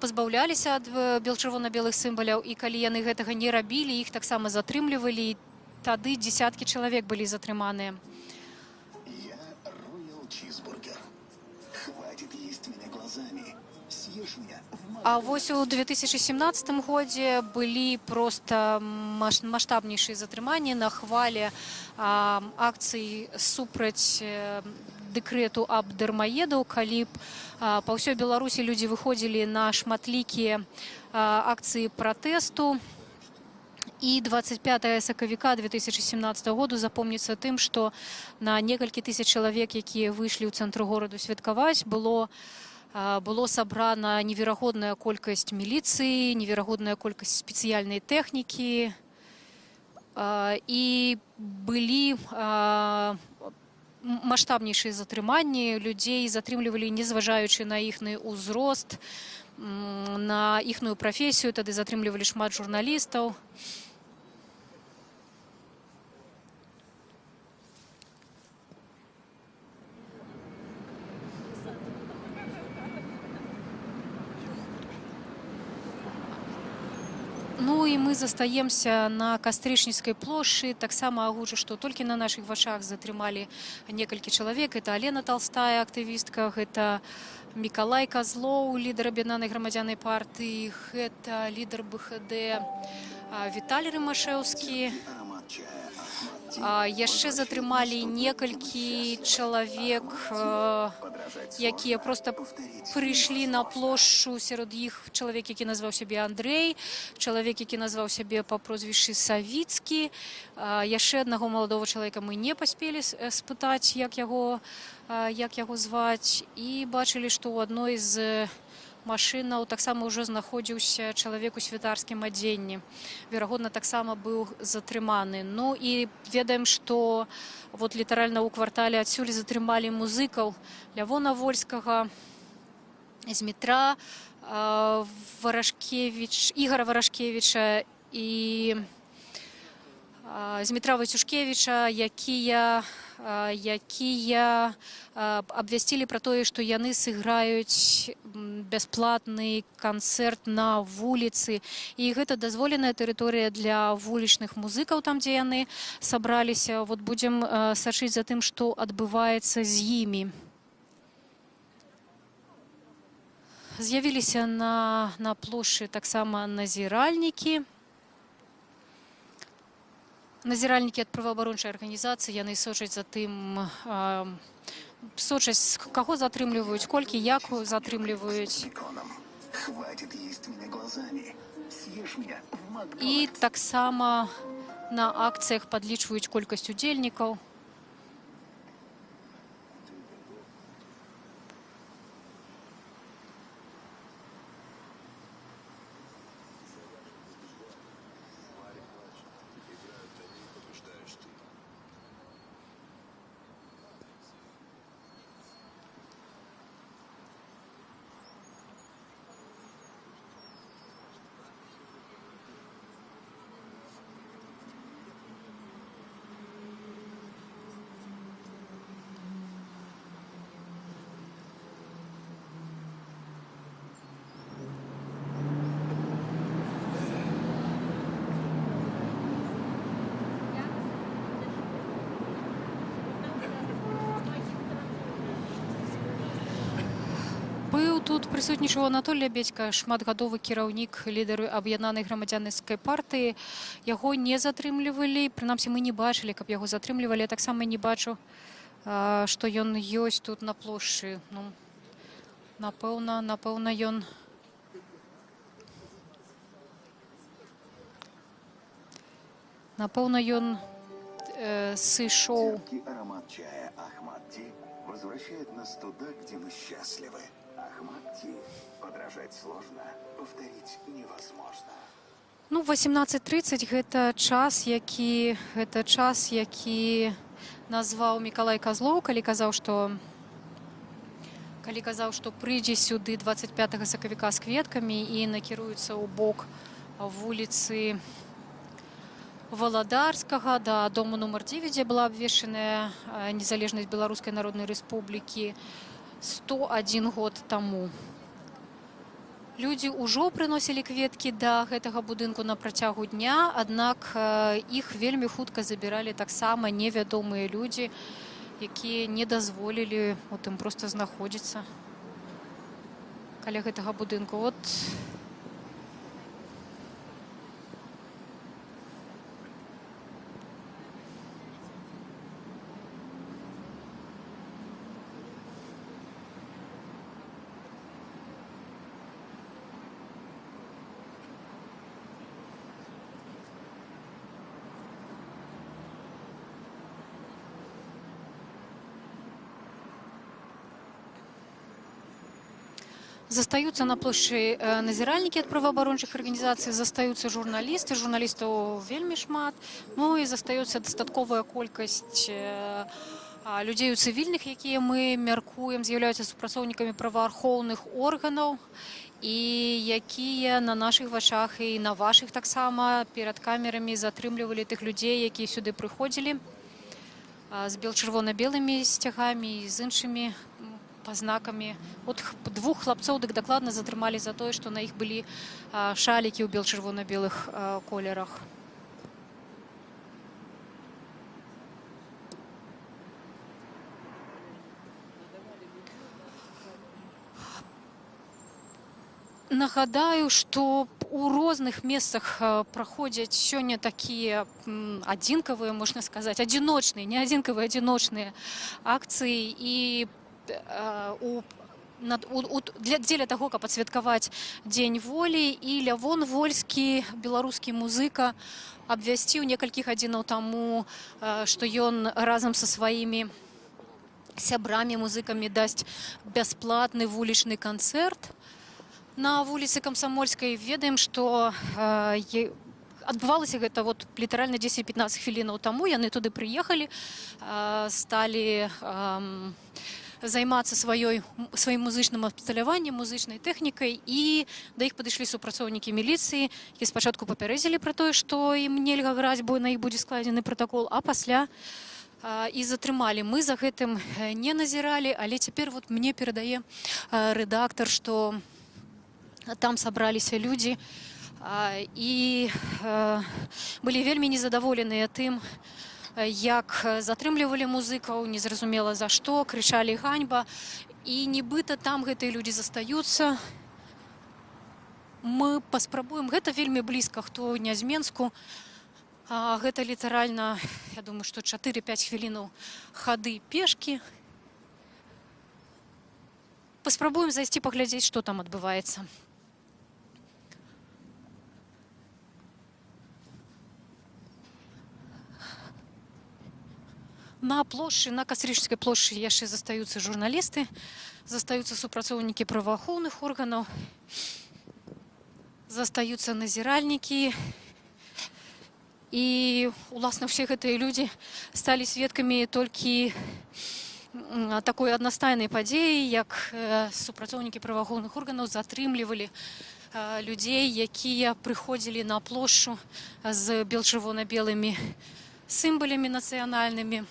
пазбаўляліся ад бел-чырвона-белых сімваляў, і калі яны гэтага не рабілі, іх таксама затрымлівалі, і тады дзесяткі чалавек былі затрыманыя. Я Роял Чизбургер. Хватит есть меня глазами. Съешь меня в А вось у 2017 годзе былі проста маштабнейшыя затрыманні на хвале акцый супраць дэкрэту аб дармаедаў, калі б па ўсёй Беларусі людзі выходзілі на шматлікія акцыі пратэсту. І 25 сакавіка 2017 году запомніцца тым, што на некалькі тысяч чалавек, якія выйшлі ў цэнтр гораду святкаваць, было сабрана неверагодная колькасць міліцыі, неверагодная колькасць спецыяльнай тэхнікі. І былі маштабнейшыя затрыманні, людзей затрымлівалі, незважаючы на іхны ўзрост, на іхную прафесію, тады затрымлівалі шмат журналістаў. Ну і мы застаемся на Кастрычніцкай плошчы. Таксама агучу, што толькі на нашых вачах затрымалі некалькі чалавек. Это Алена Толстая, актывістка, гэта Мікалай Казлоў, лідар Аб'яднанай грамадзянай партыі, гэта лідар БХД Віталь Рымашэўскі. Аромат чая Ахмат Ти. Яшчэ затрымалі некалькі чалавек, Подражать якія сложно, проста повторить прыйшлі на плошчу. Сярод іх чалавек, які назваў сябе Андрэй, чалавек, які назваў сябе па прозвішчы Савіцкі. Яшчэ аднаго маладога чалавека мы не паспелі спытаць, як яго зваць. І бачылі, што ў адной з машынаў таксама ўжо знаходзіўся чалавек у святарскім адзенні. Верагодна, таксама быў затрыманы. Ну і ведаем, што вот літаральна ў квартале адсюль затрымалі музыкаў Лявона Вольскага, Змітра Варашкевич, Ігора Варашкевіча і Змітра Вайцюшкевіча, якія абвясцілі пра тое, што яны сыграюць бясплатны канцэрт на вуліцы. І гэта дазволеная тэрыторыя для вулічных музыкаў, там, дзе яны сабраліся. Вот будзем сачыць за тым, што адбываецца з імі. З'явіліся на плошчы таксама назіральнікі. Назіральнікі ад праваабарончай арганізацыі, яны сочаць за тым, сочаць, каго затрымліваюць, колькі, як затрымліваюць. Беконом. Хватит есть меня глазами. Съешь меня в І Макдональдс. таксама на акцыях падлічваюць колькасць удзельнікаў. Тут прысутнічаў Анатоль Лябедзька, шматгадовы кіраўнік, лідар Аб'яднанай грамадзянскай партыі. Яго не затрымлівалі, прынамсі мы не бачылі, каб яго затрымлівалі. Я таксама не бачу, што ён ёсць тут на плошчы. Ну, напэўна, ён сышоў. Терпкий аромат чая Ахмад Ти возвращает нас туда, где мы счастливы. Ахмад Ти. Подражать сложно, повторить невозможно. Ну, 18:30 гэта час, які назваў Мікалай Казлоў, калі казаў, што прыйдзе сюды 25 сакавіка з кветкамі і накіруецца ў бок вуліцы Валадарскага да дому нумар 9, дзе была абвешчаная незалежнасць Беларускай Народнай Рэспублікі 101 год таму. Людзі ўжо прыносілі кветкі да гэтага будынку на працягу дня, аднак іх вельмі хутка забіралі таксама невядомыя людзі, якія не дазволілі от ім проста знаходзіцца каля гэтага будынку. Вот. Застаюцца на плошчы назіральнікі ад праваабарончых арганізацый, застаюцца журналісты, журналістаў вельмі шмат. Ну і застаецца дастатковая колькасць людзей у цывільных, якія, мы мяркуем, з'яўляюцца супрацоўнікамі праваахоўных органаў і якія на нашых вачах і на вашых таксама перад камерамі затрымлівалі тых людзей, якія сюды прыходзілі з бел-чырвона-белымі сцягамі і з іншымі пазнакамі. От двух хлапцоў дык дакладна затрымалі за тое, што на іх былі шалікі ў бел-чырвона-белых колерах. Нагадаю, што у розных месцах праходзяць сёння такія адзінкавыя, можна сказаць, адзіночныя, не адзінкавыя, адзіночныя акцыі і у над, у, для, дзеля таго, каб адсвяткаваць Дзень волі. І Лявон Вольскі, беларускі музыка, абвясціў некалькі гадзінаў таму, што ён разам са сваімі сябрамі музыкамі дасць бясплатны вулічны канцэрт на вуліцы Камсамольскай. Ведаем, што адбывалася гэта вот літаральна 10-15 хвілінаў таму. Яны туды прыехалі, сталі займацца сваім музычным абсталяваннем, музычнай тэхнікай, і да іх падышлі супрацоўнікі міліцыі і спачатку папярэдзілі пра тое, што ім нельга граць, бо на іх будзе складзены пратакол, а пасля і затрымалі. Мы за гэтым не назіралі, але цяпер вот мне перадае рэдактар, што там сабраліся людзі і былі вельмі незадаволеныя тым, як затрымлівалі музыкаў, незразумела за што, крычалі: «Ганьба!» І нібыта там гэтыя людзі застаюцца. Мы паспрабуем, гэта вельмі блізка, хто не з Менску. Гэта літаральна, я думаю, што 4-5 хвілінаў хады пешкі. Паспрабуем зайсці паглядзець, што там адбываецца. На плошчы, на Кастрычніцкай плошчы яшчэ застаюцца журналісты, застаюцца супрацоўнікі праваахоўных органаў, застаюцца назіральнікі. І уласна ўсе гэтыя людзі сталі сведкамі толькі такой аднастайнай падзеі, як супрацоўнікі праваахоўных органаў затрымлівалі людзей, якія прыходзілі на плошчу з бел-чырвона-белымі сімвалямі нацыянальнымі,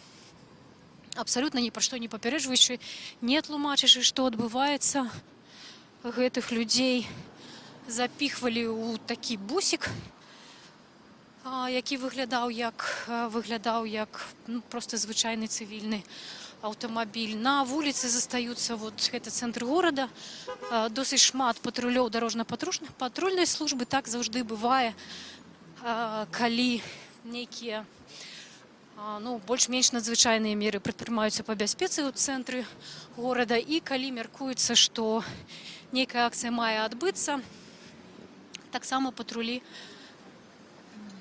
абсалютна ні пра што не папярэджваючы, не тлумачачы, што адбываецца. Гэтых людзей запіхвалі ў такі бусік, які выглядаў як, ну, просто звычайны цывільны аўтамабіль. На вуліцы застаюцца, вот гэта цэнтр горада, досыць шмат патрулёў дарожна-патрульных патрульнай службы. Так заўжды бывае, калі нейкія, ну, больш-менш надзвычайныя меры прадпрымаюцца па бяспецы ў цэнтры горада і калі мяркуецца, што нейкая акцыя мае адбыцца, таксама патрулі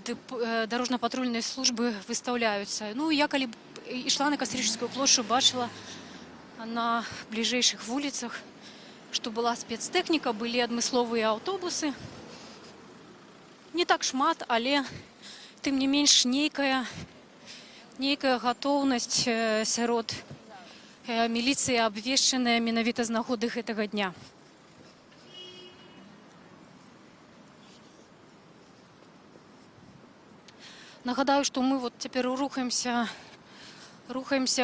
дарожна-патрульнай службы выстаўляюцца. Ну, я калі б ішла на Кастрычніцкую плошчу, бачыла на бліжэйшых вуліцах, што была спецтэхніка, былі адмысловыя аўтобусы. Не так шмат, але тым не менш нейкая гатоўнасць сярод міліцыі абвешчаная менавіта з нагоды гэтага дня. Нагадаю, што мы вот цяпер рухаемся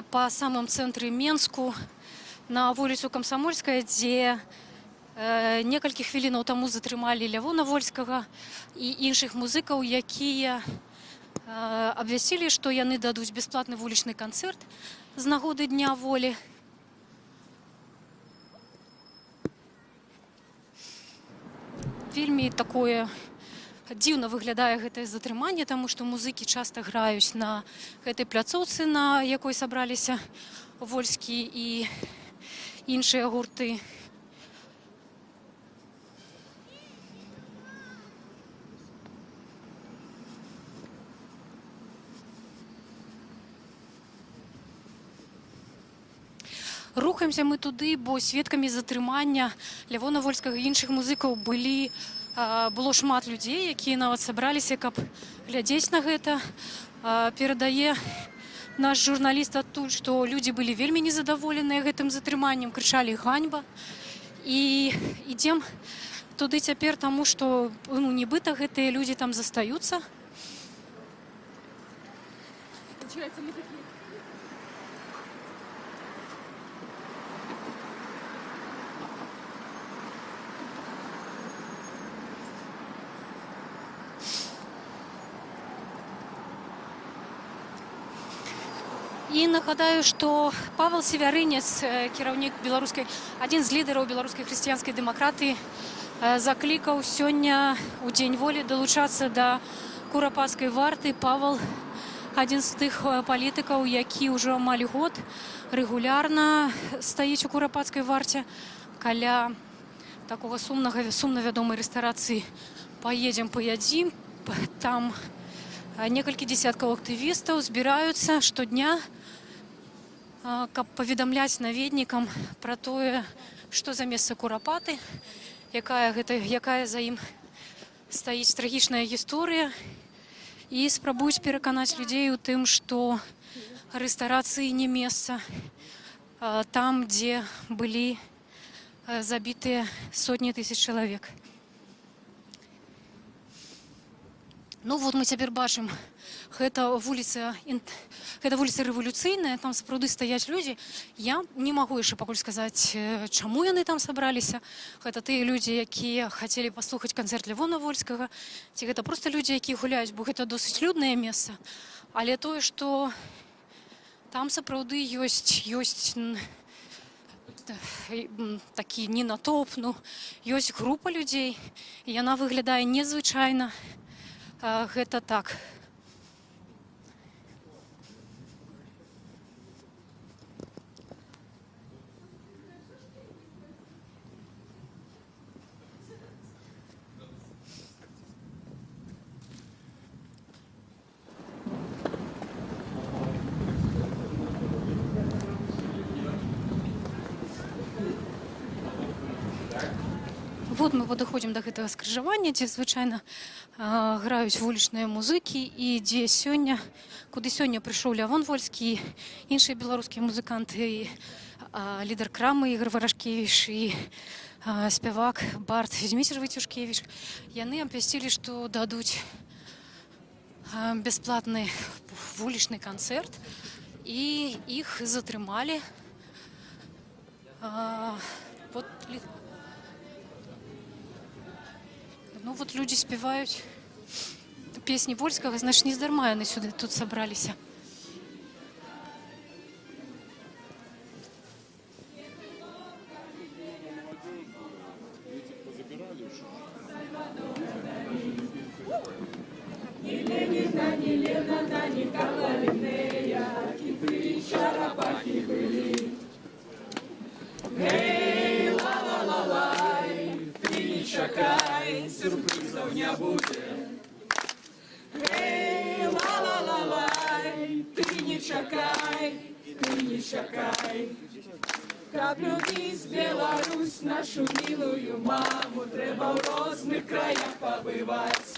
па самым цэнтры Менску на вуліцу Камсамольская, дзе некалькі хвілінаў таму затрымалі Лявона Вольскага і іншых музыкаў, якія абвясцілі, што яны дадуць бясплатны вулічны канцэрт з нагоды Дня волі. Вельмі такое дзіўна выглядае гэтае затрыманне, таму што музыкі часта граюць на гэтай пляцоўцы, на якой сабраліся Вольскі і іншыя гурты. Рухаемся мы туды, бо сведкамі затрымання Лявона Вольскага і іншых музыкаў было шмат людзей, якія нават сабраліся, каб глядзець на гэта. Перадае наш журналіст адтуль, што людзі былі вельмі незадаволеныя гэтым затрыманнем, крычалі: «Ганьба!» І ідзем туды цяпер, таму што, ну, нібыта гэтыя людзі там застаюцца. Получается, мы такие. І нагадаю, што Павел Севярынец, кіраўнік беларускай, адзін з лідараў Беларускай хрысціянскай дэмакратыі, заклікаў сёння у Дзень волі далучацца да Курапацкай варты. Павел адзін з тых палітыкаў, які ўжо амаль год рэгулярна стаіць у Курапацкай варце каля такога сумнага, сумна вядомай рэстарацыі «Поедем поедим». Там некалькі дзесяткаў актывістаў збіраюцца штодня, каб паведамляць наведнікам пра тое, што за месца Курапаты, якая за ім стаіць трагічная гісторыя, і спрабуюць пераканаць людзей у тым, што рэстарацыі не месца там, дзе былі забітыя сотні тысяч чалавек. Ну вот мы цяпер бачым, гэта вуліца Рэвалюцыйная, там сапраўды стаяць людзі. Я не магу яшчэ пакуль сказаць, чаму яны там сабраліся. Гэта тыя людзі, якія хацелі паслухаць канцэрт Лявона Вольскага, ці гэта проста людзі, якія гуляюць, бо гэта досыць люднае месца. Але тое, што там сапраўды ёсць такі не натоўп, ну, ёсць група людзей, і яна выглядае незвычайна. Гэта так. Вот мы падыходзім да гэтага скрыжавання, дзе звычайна граюць вулічныя музыкі і дзе сёння, куды сёння прыйшоў Лявон Вольскі, і іншыя беларускія музыканты, і лідар Крамы Ігор Варашкевіч і спявак бард Зміцер Вайцюшкевіч. Яны абвясцілі, што дадуць бясплатны вулічны канцэрт, і іх затрымалі. Вот, ну вот людзі спяваюць песні Вольскага, значит, не здарма яны сюды тут сабраліся. Ні Леніна, ні Ленана, ні Карла Лінея, кіты, чарапахі былі. Гэй, ла-ла-ла-лай, ты не чакай, сюрпрызаў не будзе. Гэй, ла-ла-ла-лай, ты не чакай, ты не чакай. Каб любіць Беларусь, нашу мілую маму, трэба ў розных краях пабываць.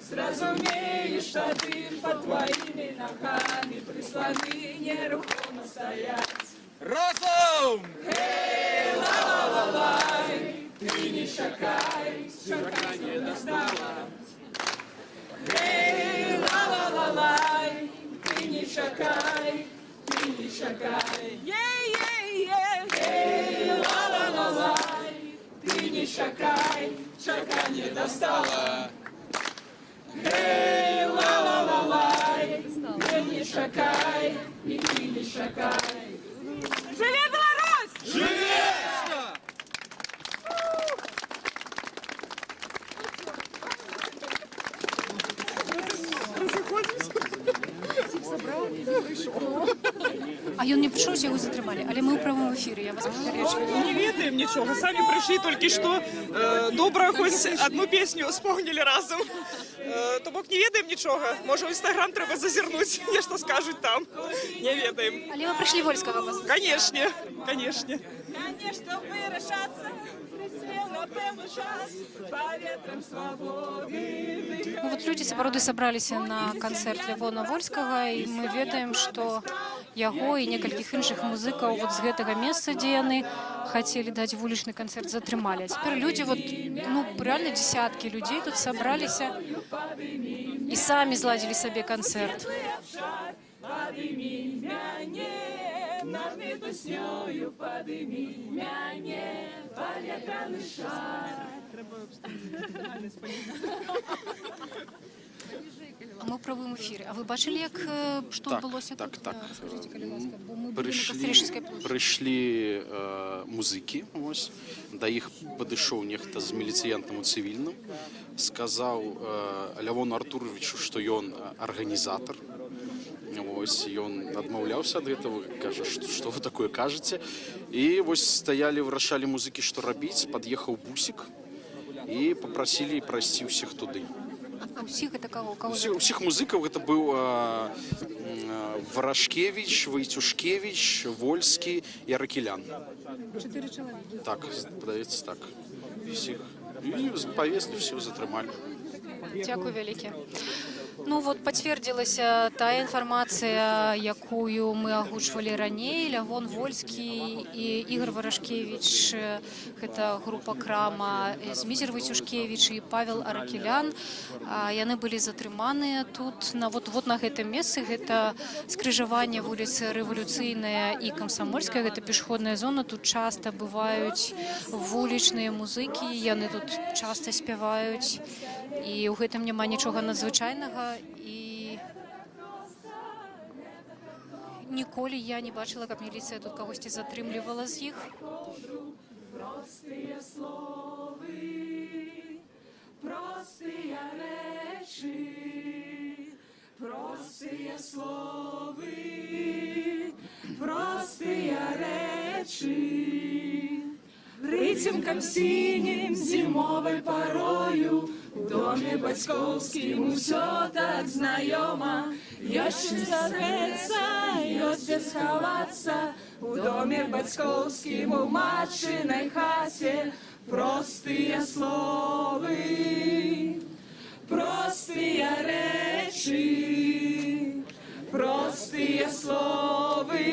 Зразумееш тады, пад тваімі нагамі прысланы нерухома стаяць. Разам! Гэй, ла-ла-ла-лай, ты не чакай, чаканне дастала. Гэй, ла-ла-ла-лай, ты не чакай, ты не чакай. Е-е-е, гэй, ла-ла-ла-лай, ты не чакай, чаканне дастала. Гэй, ла-ла-ла-лай, ты не чакай, і ты не чакай. Жыве Беларусь! Жыве! А ён не прыйшоў, яго затрымалі. Але мы ў прамым эфіры, я вас папярэджваю. Не ведаем нічога, самі прыйшлі толькі што. Добра, хоць одну песню вспомнили разам. То бок не ведаем нічога. Можа, ў інстаграм трэба зазірнуць, нешта скажуць там. Не ведаем. Але вы прыйшлі Вольскага паслухаць. Конечно, конечно. Конечно, вырашацца прыспеў на пэўны час паветрам свабоды. Ну, вот людзі сапраўды сабраліся на канцэрт Лявона Вольскага, і мы ведаем, што яго і некалькіх іншых музыкаў вот з гэтага месца, дзе яны хацелі даць вулічны канцэрт, затрымалі. А цяпер людзі вот, ну, реально десяткі людзей тут сабраліся і самі зладзілі сабе канцэрт. Падымі мяне над мітуснёю, падымі мяне, паветраны шар. А мы ў правым эфіры. А вы бачылі, як што Так, адбылося так, тут? так. Раскажыце, калі ласка, бо мы былі на Прыйшлі, Кастрычніцкай плошчы. Прыйшлі музыкі, вось, да іх падышоў нехта з міліцыянтам у цывільным, сказаў Лявону Артуровичу, што ён арганізатар. Вось, ён адмаўляўся ад гэтага, кажа, што вы такое кажаце. І вось стаялі, вырашалі музыкі, што рабіць, пад'ехаў бусік і папрасілі прайсці ўсіх туды. А ўсіх гэта каго? Каго Усіх музыкаў. Гэта быў Варашкевич, Вайцюшкевич, Вольскі і Аракелян. Чатыры чалавекі. Так, падаецца, так. Усіх. І павезлі, все затрымалі. Дзякуй вялікі. Ну вот пацвердзілася тая інфармацыя, якую мы агучвалі раней. Лявон Вольскі і Ігар Варашкевіч, гэта група «Крама», Зміцер Вайцюшкевіч і Павел Аракелян. Яны былі затрыманыя тут на вот на гэтым месцы. Гэта скрыжаванне вуліцы Рэвалюцыйная і Камсамольская, гэта пешаходная зона. Тут часта бываюць вулічныя музыкі, яны тут часта спяваюць. І ў гэтым няма нічога надзвычайнага, і ніколі я не бачыла, каб міліцыя тут кагосьці затрымлівала з іх. Простыя словы, простыя рэчы, простыя словы, простыя рэчы. Прыцемкам сінім, зімовай парою, у доме бацькоўскім усё так знаёма. Ёсць чым сагрэцца, ёсць дзе схавацца, у доме бацькоўскім, у матчынай хаце. Простыя словы, простыя рэчы, простыя словы,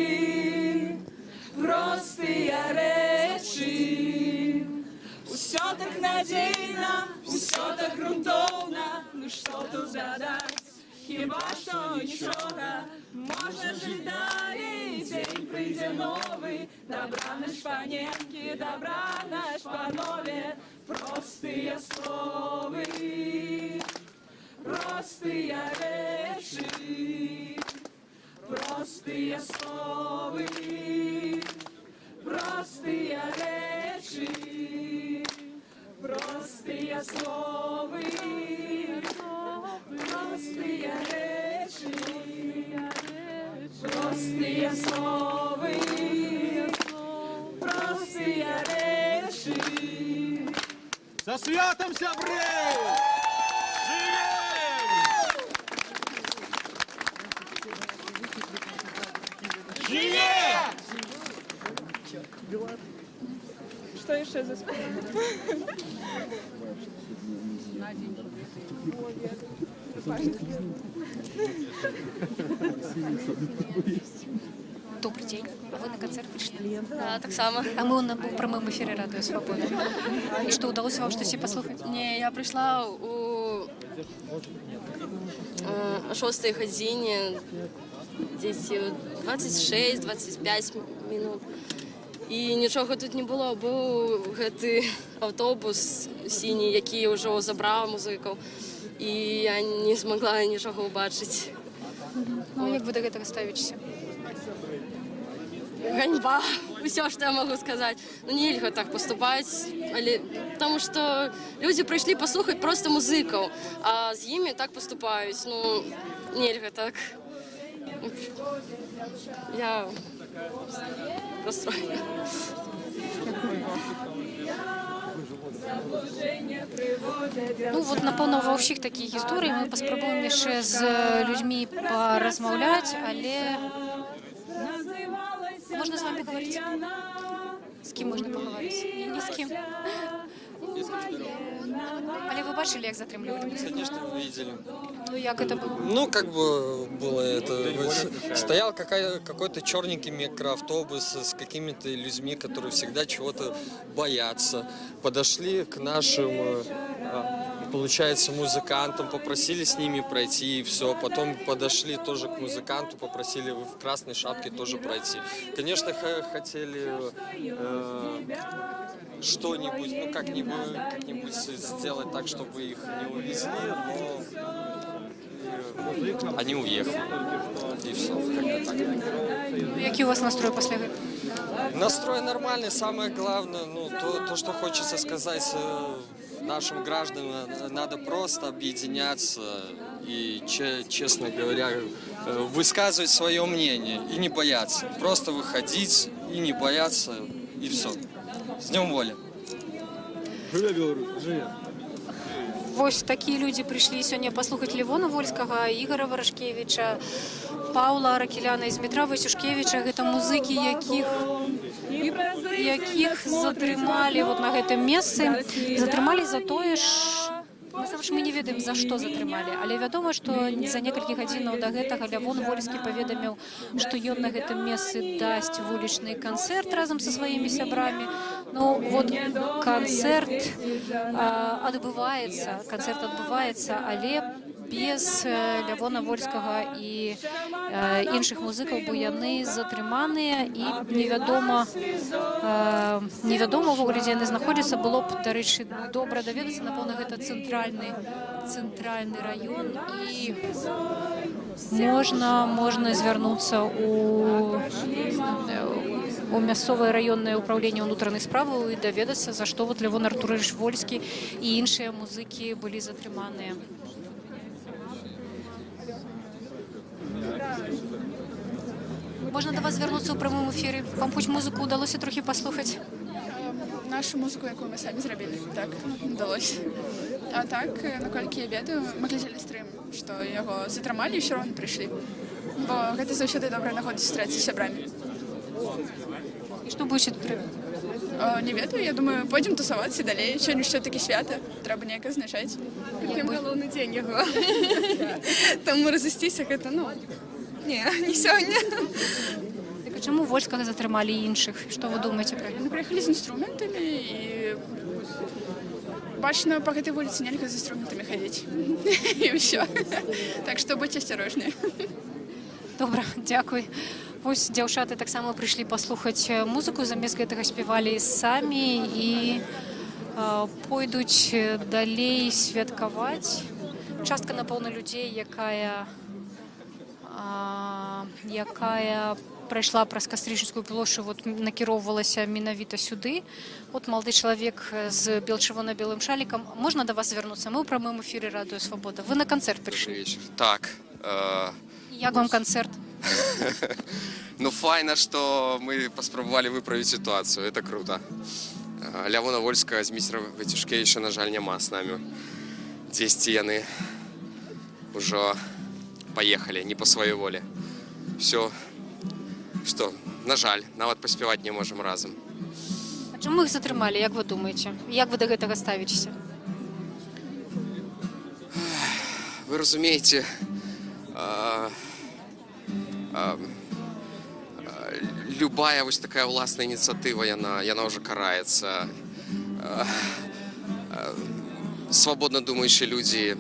простыя рэчы. Усё так надзейна, усё так грунтоўна, ну што тут дадаць? Хіба што нічога, можна жыць далей, дзень прыйдзе новы. Дабранач, паненкі, дабранач, панове, простыя словы, простыя рэчы, простыя словы, простыя рэчы, простыя словы, Простыя рэчы, простыя словы, простыя рэчы. Са святам, сябры! Жыве! Жыве! Што яшчэ заспяваць? Добры дзень. А вы на канцэрт прыйшлі? Да, таксама. А мы ў прамым эфіры Радыё Свабода. І што, удалося вам штосьці паслухаць? Не, я прыйшла у 6 гадзіне, дзесь 26-25 минут. І нічога тут не было, быў гэты аўтобус сіні, які ўжо забраў музыкаў. І я не змагла нічога ўбачыць. Ну, а як вы да гэтага ставіцеся? Ганьба, усё, што я магу сказаць. Ну, нельга так паступаць, але таму што людзі прыйшлі паслухаць проста музыкаў, а з імі так паступаюць. Ну, нельга так. Я расстроена. Ну вот, напэўна, ва ўсіх такія гісторыі. Мы паспрабуем яшчэ з людзьмі паразмаўляць, але можна з вамі пагаварыць? З кім можна пагаварыць? Не, ні з кім. Але вы бачылі, як затрымлівалі музыку? Конечно, видели. Ну, як гэта было? Ну, как бы было это... Вот, стоял какой-то черненький микроавтобус с какими-то людьми, которые всегда чего-то боятся. Подошли к нашим, получается, музыкантам, попросили с ними пройти, и все. Потом подошли тоже к музыканту, попросили в красной шапке тоже пройти. Конечно, хотели что-нибудь, ну, как-нибудь сделать так, чтобы их не увезли, но они уехали. И все, как-то так. Ну, які ў вас настрой пасля гэтага? Настрой нормальный, самое главное, ну, то, что хочется сказать нашим гражданам, надо просто объединяться и, честно говоря, высказывать свое мнение и не бояться. Просто выходить и не бояться, и все. С Днем воли! Жыве Беларусь! Жыве! Вось такія людзі прыйшлі сёння паслухаць Лявона Вольскага, Ігара Варашкевіча, Паўла Аракеляна і Змітра Вайсюшкевіча. Гэта музыкі, якіх затрымалі вот на гэтым месцы. Затрымалі за тое ж, насамрэч мы не ведаем, за што затрымалі, але вядома, што за некалькі гадзінаў да гэтага Лявон Вольскі паведаміў, што ён на гэтым месцы дасць вулічны канцэрт разам са сваімі сябрамі. Ну вот, канцэрт адбываецца, канцэрт адбываецца, але без Лявона Вольскага і іншых музыкаў, бо яны затрыманыя і невядома ўвогуле, дзе яны знаходзяцца. Было б, дарэчы, добра даведацца. Напэўна, гэта цэнтральны раён, і можна звярнуцца у мясцовае раённае ўпраўленне ўнутраных справаў і даведацца, за што вот Лявон Артурович Вольскі і іншыя музыкі былі затрыманыя. Можна да вас звярнуцца ў прамым эфіры? Вам хоць музыку ўдалося трохі паслухаць? Нашу музыку, якую мы самі зрабілі, так, удалося. А так, наколькі я ведаю, мы глядзелі стрым, што яго затрымалі і ўсё роўна прыйшлі. Бо гэта заўсёды добрая нагода сустрэцца з сябрамі. І што будзеце тут рабіць? Не ведаю, я думаю, пойдзем тусавацца далей. Сёння ж все-таки свята, трэба неяк адзначаць. Прям галоўны дзень яго. Таму разысціся гэта, ну, не, не сёння. Так, а чаму Вольскага затрымалі, іншых? Што вы думаеце пра гэта? Яны прыехалі з інструментамі, і бачна, па гэтай вуліцы нельга з інструментамі хадзіць. І ўсё. Так што будзьце асцярожныя. Добра, дзякуй. Вось дзяўчаты таксама прыйшлі паслухаць музыку, замест гэтага спявалі самі і пойдуць далей святкаваць. Частка, напэўна, людзей, якая прайшла праз Кастрычніцкую плошчу, вот накіроўвалася менавіта сюды. Вот малады чалавек з бел-чырвона-белым шалікам. Можна да вас звярнуцца? Мы ў прамым эфіры Радыё Свабода. Вы на канцэрт прыйшлі? Вечер. Так. Як вам канцэрт? Ну, файна, што мы паспрабавалі выправіць сітуацыю. Это круто. Лявона Вольскага, Зміцера Вайцюшкевіча, на жаль, няма з намі. Дзесьці яны ўжо паехалі не па сваёй волі. Всё, што, на жаль, нават паспяваць не можам разам. А чаму іх затрымалі, як вы думаеце? Як вы да гэтага ставіцеся? Вы разумееце, любая вось такая ўласная ініцыятыва, яна ўжо караецца. Свабодна думаючыя людзі,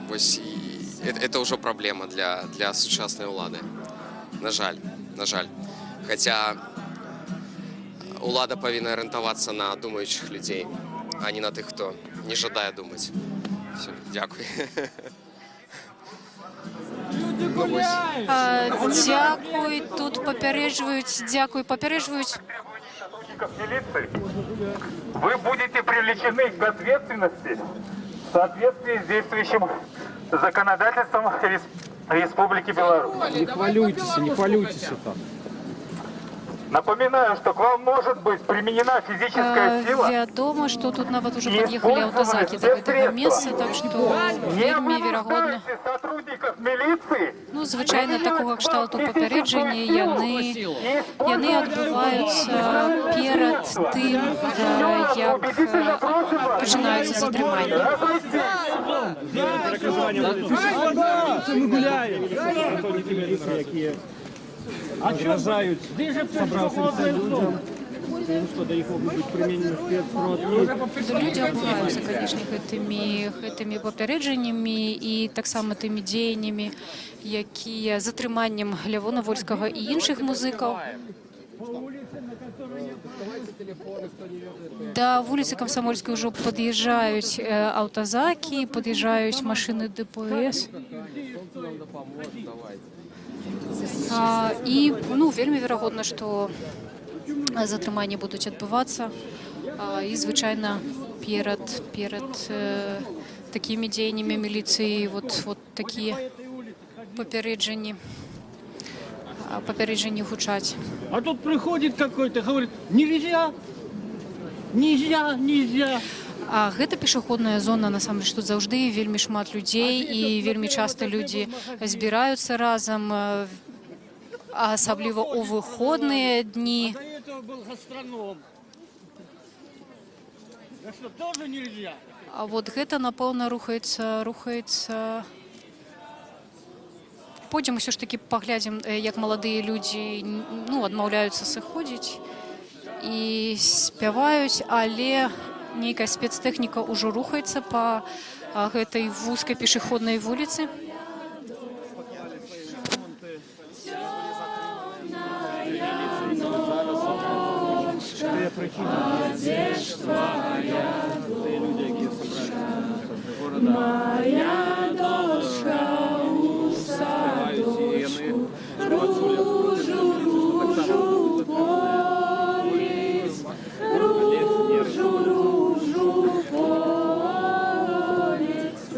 вось, і это ўжо праблема для сучаснай улады. На жаль, на жаль. Хаця улада павінна арыентавацца на думаючых людзей, а не на тых, хто не жадае думаць. Всё, дзякуй. Дзякуй, тут папярэджваюць, дзякуй, папярэджваюць. Милиции, вы будете привлечены к ответственности в соответствии с действующим законодательством Республики Беларусь. Не хвалюйцеся, не хвалюйцеся там. Напоминаю, что к вам может быть применена физическая сила. Вядома, што тут нават ужо пад'ехалі аўтазакі да гэтага месца, так што вельмі верагодна. Сотрудников милиции. Ну, звычайна, такога кшталту папярэджанні яны адбываюцца перад тым, як пачынаюцца затрыманні. Мы гуляем. Якія пагражаюць сабраўшымся людзям тым, што да іх могуць быць прыменены спецсродкі. Людзі абураюцца, канешне, гэтымі папярэджаннямі і таксама тымі дзеяннямі, якія затрыманнем Лявона Вольскага і іншых музыкаў. Да вуліцы Камсамольскай ўжо пад'язджаюць аўтазакі, пад'язджаюць машыны ДПС. І, ну, вельмі верагодна, што затрыманні будуць адбывацца. І, звычайна, перад такімі дзеяннямі міліцыі вот такія папярэджанні гучаць. А тут приходит какой-то, говорит: нельзя, нельзя, нельзя. А гэта пешаходная зона, насамрэч тут заўжды вельмі шмат людзей, і вельмі часта людзі збіраюцца разам, а асабліва ў выходныя дні. До этого был гастроном. Да что, тоже нельзя? А вот гэта, напэўна, рухаецца. Пойдзем усё ж такі паглядзім, як маладыя людзі ну, адмаўляюцца сыходзіць і спяваюць, але нейкая спецтэхніка ўжо рухаецца па гэтай вузкай пешаходнай вуліцы. Моя дочка у садочку ружу, ружу полить, ружу, ружу полить,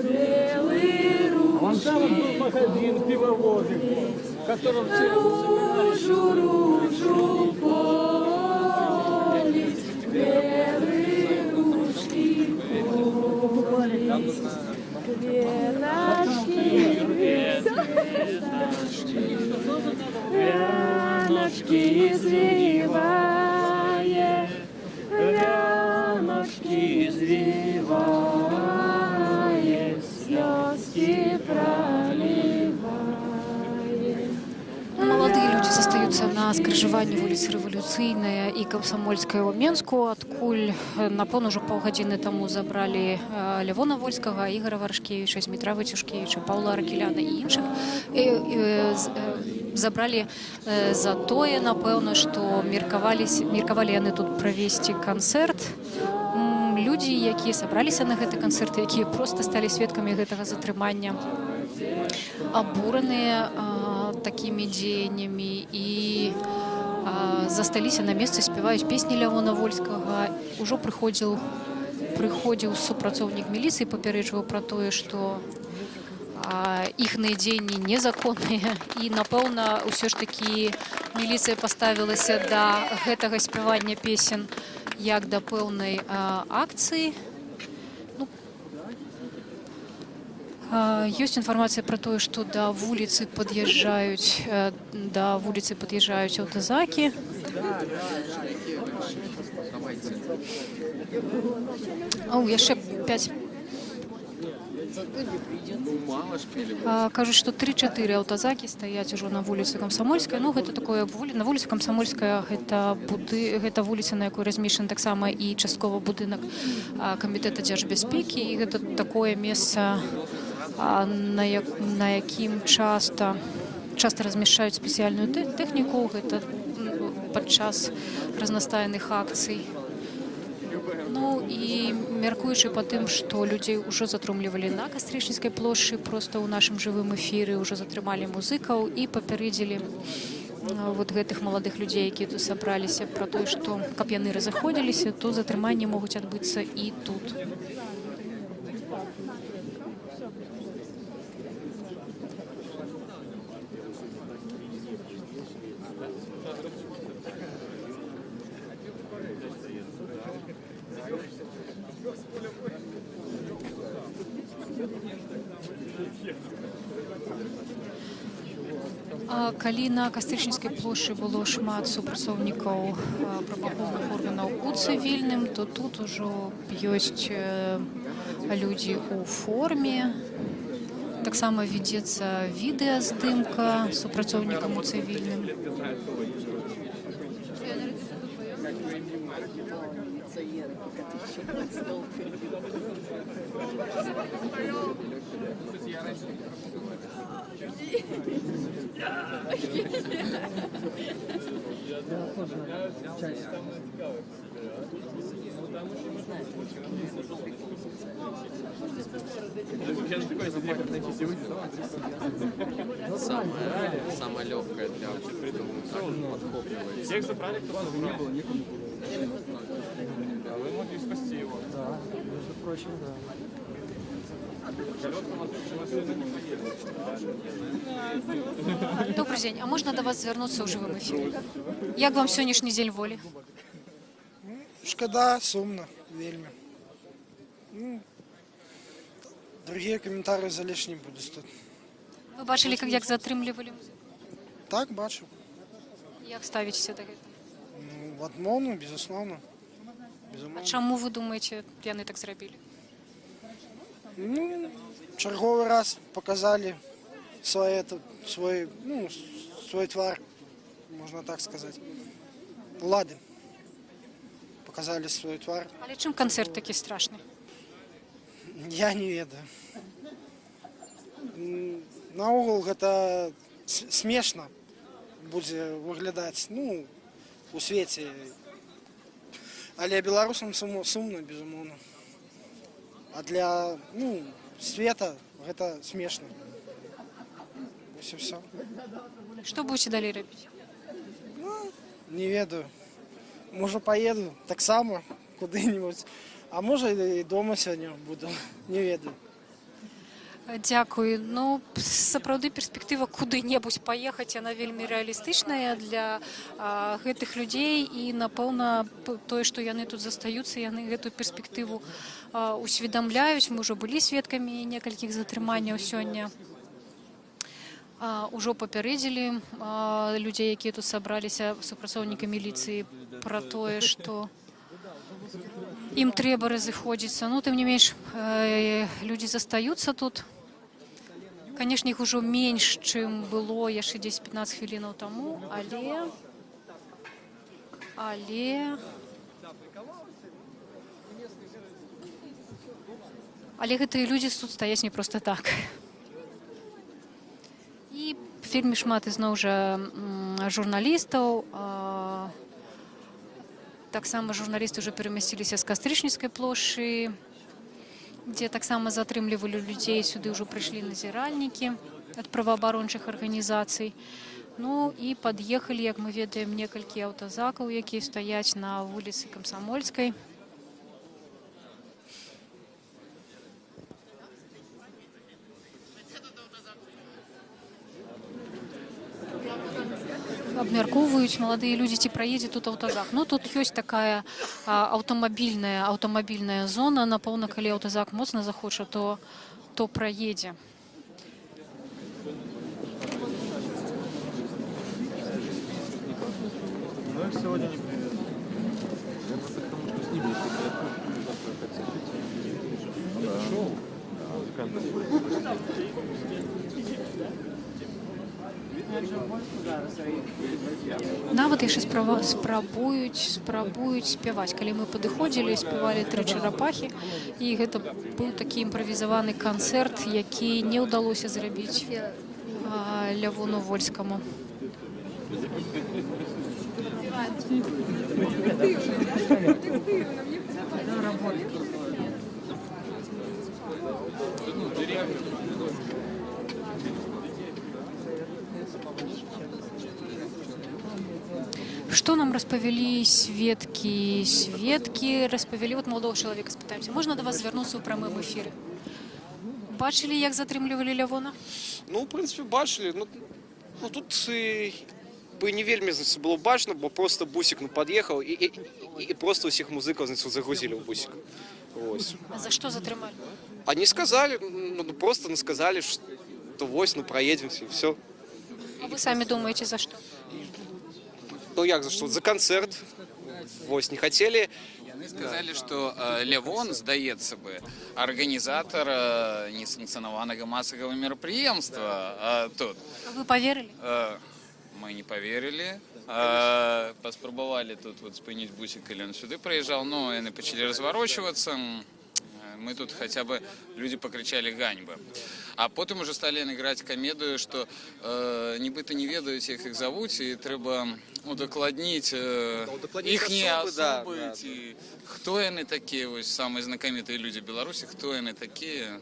белые Вон там вот был магазин пивовозик, в котором все ружу, ружу полить, белые ружки полить, веточки, веточки, вяночки извивае, вяночки извивае, слезки проливае. Маладыя людзі застаюцца на скрыжаванні вуліцы Рэвалюцыйная і Камсамольская ў Менску, адкуль, напэўна, ўжо паўгадзіны таму забралі Лявона Вольскага, Ігара Варашкевіча, Змітра Вайцюшкевіча, Паўла Аракеляна і іншых. Забралі за тое, напэўна, што меркавалі яны тут правесці канцэрт. Людзі, якія сабраліся на гэты канцэрт, якія проста сталі сведкамі гэтага затрымання, абураныя. Такімі дзеяннямі і засталіся на месцы, спяваюць песні Лявона Вольскага. Ужо прыходзіў супрацоўнік міліцыі, папярэджваў пра тое, што іхныя дзеянні незаконныя, і, напэўна, ўсё ж такі міліцыя паставілася да гэтага спявання песен як да пэўнай акцыі. Ну, ёсць інфармацыя пра тое, што да вуліцы пад'язджаюць аўтазакі. О, яшчэ 5. Кажуць, што 3-4 аўтазакі стаяць ужо на вуліцы Камсамольскай. Ну, гэта такое на вуліцы Камсамольская, гэта вуліца, на якой размешчаны таксама і часткова будынак камітэта дзяржбяспекі, і гэта такое месца, на якім часта размяшчаюць спецыяльную тэхніку, гэта падчас разнастайных акцый. Ну і мяркуючы па тым, што людзей ужо затрымлівалі на Кастрычніцкай плошчы, проста ў нашым жывым эфіры ўжо затрымалі музыкаў і папярэдзілі вот гэтых маладых людзей, якія тут сабраліся, пра тое, што каб яны разыходзіліся, то затрыманні могуць адбыцца і тут. Калі на Кастрычніцкай плошчы было шмат супрацоўнікаў праваахоўных органаў у цывільным, то тут ужо ёсць людзі ў форме. Таксама вядзецца відэаздымка супрацоўнікам у цывільным. Самое, самое легкое для, думаю, так, подхопливает. Всех забрали, кто не было, некому было. А вы могли спасти его. Да, между прочим, да. Колеса машины не поедут. Добры дзень. А можна да вас звярнуцца ў жывым эфіры? Як вам сённяшні Дзень Волі? Шкада, сумна вельмі. Ну, другія каментары залішні будуць тут. Вы бачылі, як затрымлівалі музыку? Так, бачыў. Як ставіцеся да гэтага? Ну, адмоўна, безусловно. А Безумоўна. чаму, вы думаеце, яны так зрабілі? Ну, чарговы раз показали свой, это, свой, ну, свой твар, можно так сказать. Улады показали свой твар. Але чым канцэрт такі страшны? Я не ведаю. Наогул гэта смешна будзе выглядаць, ну, у свеце. Але беларусам сумна, безумоўна. А для, ну, света гэта смешна. Вось і всё. Што будзеце далей рабіць? Не ведаю. Можа, паеду таксама куды-нибудь. А можа, і дома сёння буду. Не ведаю. Дзякую. Ну, сапраўды перспектыва куды-небудзь паехаць, яна вельмі рэалістычная для гэтых людзей, і, напэўна, тое, што яны тут застаюцца, яны гэтую перспектыву усведамляюць. Мы ўжо былі сведкамі некалькіх затрыманняў сёння. Ужо папярэдзілі людзей, якія тут сабраліся, супрацоўнікі міліцыі, пра тое, што ім трэба разыходзіцца. Ну, тым не менш, людзі застаюцца тут. Канешне, іх ужо менш, чым было яшчэ 10-15 хвілінаў таму, але гэтыя людзі тут стаяць не проста так. І вельмі шмат ізноў жа журналістаў. Таксама журналісты ўжо перамясціліся з Кастрычніцкай плошчы. Дзе таксама затрымлівалі людзей, сюды ўжо прыйшлі назіральнікі ад праваабарончых арганізацый. Ну і пад'ехалі, як мы ведаем, некалькі аўтазакаў, якія стаяць на вуліцы Камсамольскай. Абмяркоўваюць маладыя людзі, ці праедзе тут аўтазак. Ну, тут ёсць такая аўтамабільная зона. Напэўна, калі аўтазак моцна захоча, то праедзе. Но их сегодня не привезли. Я просто к тому, что с ними, если завтра опять сообщить. Ну да. Шоу. Музыканты. Нават яшчэ спрабуюць спяваць. Калі мы падыходзілі, спявалі «Тры чарапахі», і гэта быў такі імправізаваны канцэрт, які не ўдалося зрабіць Лявону Вольскаму. Што нам распавялі сведкі? Сведкі распавялі, вот маладога чалавека спытаемся. Можна да вас звярнуцца ў прамым эфіры? Бачылі, як затрымлівалі Лявона? Ну, в принципе, бачылі. Ну тут бы не вельмі, значит, было бачна, бо просто бусик, ну, подъехал і просто усіх музыкаў, значит, загрузили ў бусик. Вось. А за што затрымалі? Они сказали, ну, просто, ну, сказали, что вось, ну, проедемся, и все. А вы самі думаеце, за што? Ну, як за что? За концерт. Вось, не хотели. Яны сказалі, што Лявон, здаецца бы, арганізатар несанкцыянаванага масавага мерапрыемства тут. А вы паверылі? Мы не паверылі. Паспрабавалі тут вот спыніць бусік, калі ён сюды прыязджаў, но яны пачалі разварочвацца. Мы тут хотя бы, люди покричали «ганьба». А потым уже сталі играть комедию, что нібыта не ведаюць, як іх завуць, і трэба удакладніць Удакладніць іхнія асобы, да, асобы, да, ці хто яны такія, вось самыя знакамітыя людзі Беларусі, хто яны такія.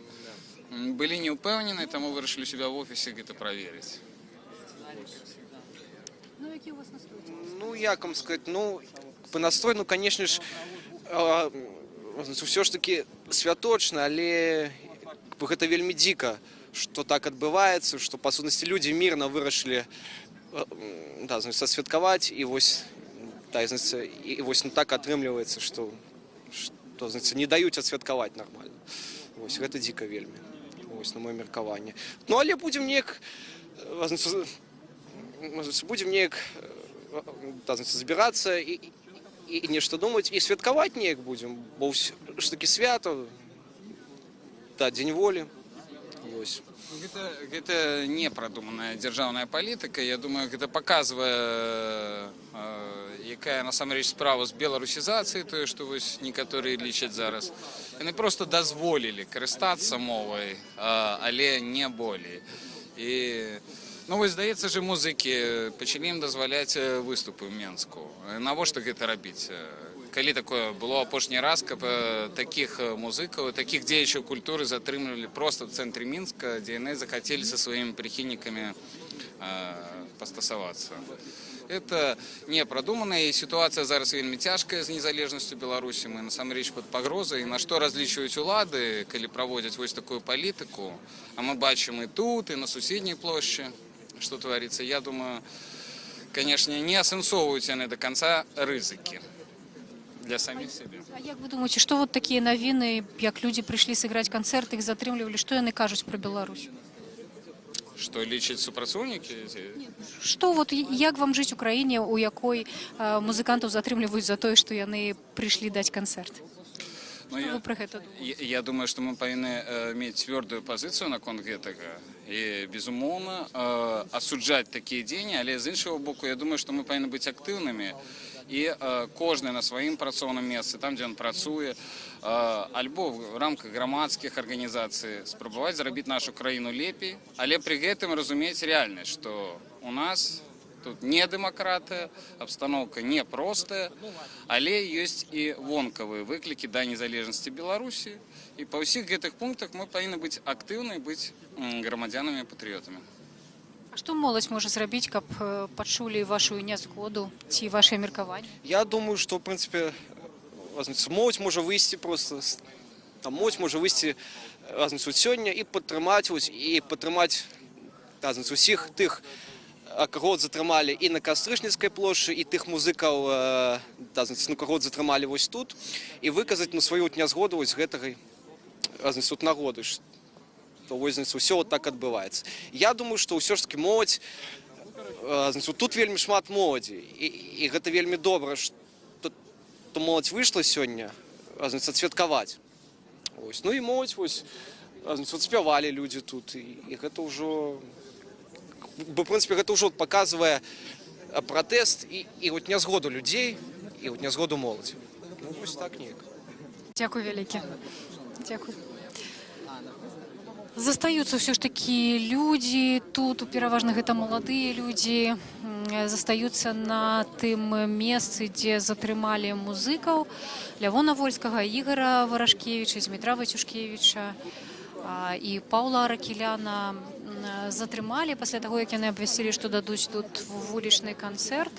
Былі не ўпэўнены, таму вырашылі у себя в офисе гэта праверыць. Ну, які у вас настрой? Ну, як вам сказать, ну, по настрой, ну, конечно ж, ўсё ж таки святочна, але как бы гэта вельмі дзіка, што так адбываецца, што па сутнасці людзі мірна вырашылі да, значит, сасвяткаваць, і вось, да, і, значит, і вось, ну, так атрымліваецца, што, значит, не даюць адсвяткаваць нармальна. Вось, гэта дзіка вельмі, вось, на маё меркаванне. Ну, але будзем неяк, значит, будзем неяк да, значит, збірацца і нешта думаць, і святкаваць неяк будзем, бо ўсё ж таки свята, да, Дзень волі. Вось. Гэта не прадуманая дзяржаўная палітыка. Я думаю, гэта паказвае, якая насамрэч справа з беларусізацыяй, тое, што вось некаторыя лічаць зараз. Яны просто дазволілі карыстацца мовай, але не болей. І, ну, вось, здаецца же, музыкі пачалі ім дазваляць выступы ў Менску. Навошта гэта рабіць? Калі такое было апошні раз, каб такіх музыкаў, такіх дзеячаў культуры затрымлівалі просто в цэнтры Мінска, дзе яны захацелі са сваімі прыхільнікамі пастасавацца? Это не прадумана, і сітуацыя зараз вельмі цяжкая з незалежнасцю Беларусі. Мы насамрэч пад пагрозай. На што разлічваюць улады, калі праводзяць вось такую палітыку? А мы бачым і тут, і на суседняй плошчы, што тварыцца. Я думаю, конечно, не асэнсоўваюць яны до конца рызыкі для саміх сябе. А як вы думаеце, што вот такія навіны, як людзі прыйшлі сыграць канцэрт, іх затрымлівалі, што яны кажуць пра Беларусь? Што лічаць супрацоўнікі? Што вот, як вам жыць у краіне, у якой музыкантаў затрымліваюць за тое, што яны прыйшлі даць канцэрт? Ну, Што я, вы пра гэта думаеце? Я думаю, што мы павінны мець цвёрдую пазіцыю наконт гэтага і, безумоўна, асуджаць такія дзеянні, але, з іншага боку, я думаю, што мы павінны быць актыўнымі і кожны на сваім працоўным месцы, там, дзе ён працуе, альбо в рамках грамадскіх арганізацый спрабаваць зрабіць нашу краіну лепей, але пры гэтым разумець рэальнасць, што у нас Тут не дэмакратыя, абстаноўка непростая, але ёсць і вонкавыя выклікі да незалежнасці Беларусі. І па ўсіх гэтых пунктах мы павінны быць актыўны, быць грамадзянамі патрыётамі. А што моладзь можа зрабіць, каб пачулі вашу нязгоду ці вашае меркаванне? Я думаю, что, в принципе, значит, моладзь можа выйсці просто, там, моладзь можа выйсці, значит, вот сёння і падтрымаць, вось, і падтрымаць, да, значит, усіх тых, каго затрымалі і на Кастрычніцкай плошчы, і тых музыкаў, да, значит, ну, каго затрымалі вось тут, і выказаць, ну, сваю от нязгоду вось гэтага, значит, от нагоды, што вось, значит, усё вот так адбываецца. Я думаю, што ўсё ж таки моладзь, значит, вот тут вельмі шмат моладзі, і гэта вельмі добра, што то моладзь выйшла сёння, значит, адсвяткаваць. Ось. Ну і моладзь вось, значит, вот спявалі людзі тут, і гэта ўжо, бо, в принципе, гэта ўжо паказвае пратэст і вот нязгоду людзей, і вот нязгоду моладзі. Ну, вось так неяк. Дзякуй вялікі. Дзякуй. Застаюцца ўсё ж такі людзі тут, пераважна гэта маладыя людзі, застаюцца на тым месцы, дзе затрымалі музыкаў Лявона Вольскага, Ігара Варашкевіча, Змітра Вайцюшкевіча і Паўла Аракеляна затрымалі пасля таго, як яны абвясцілі, што дадуць тут вулічны канцэрт.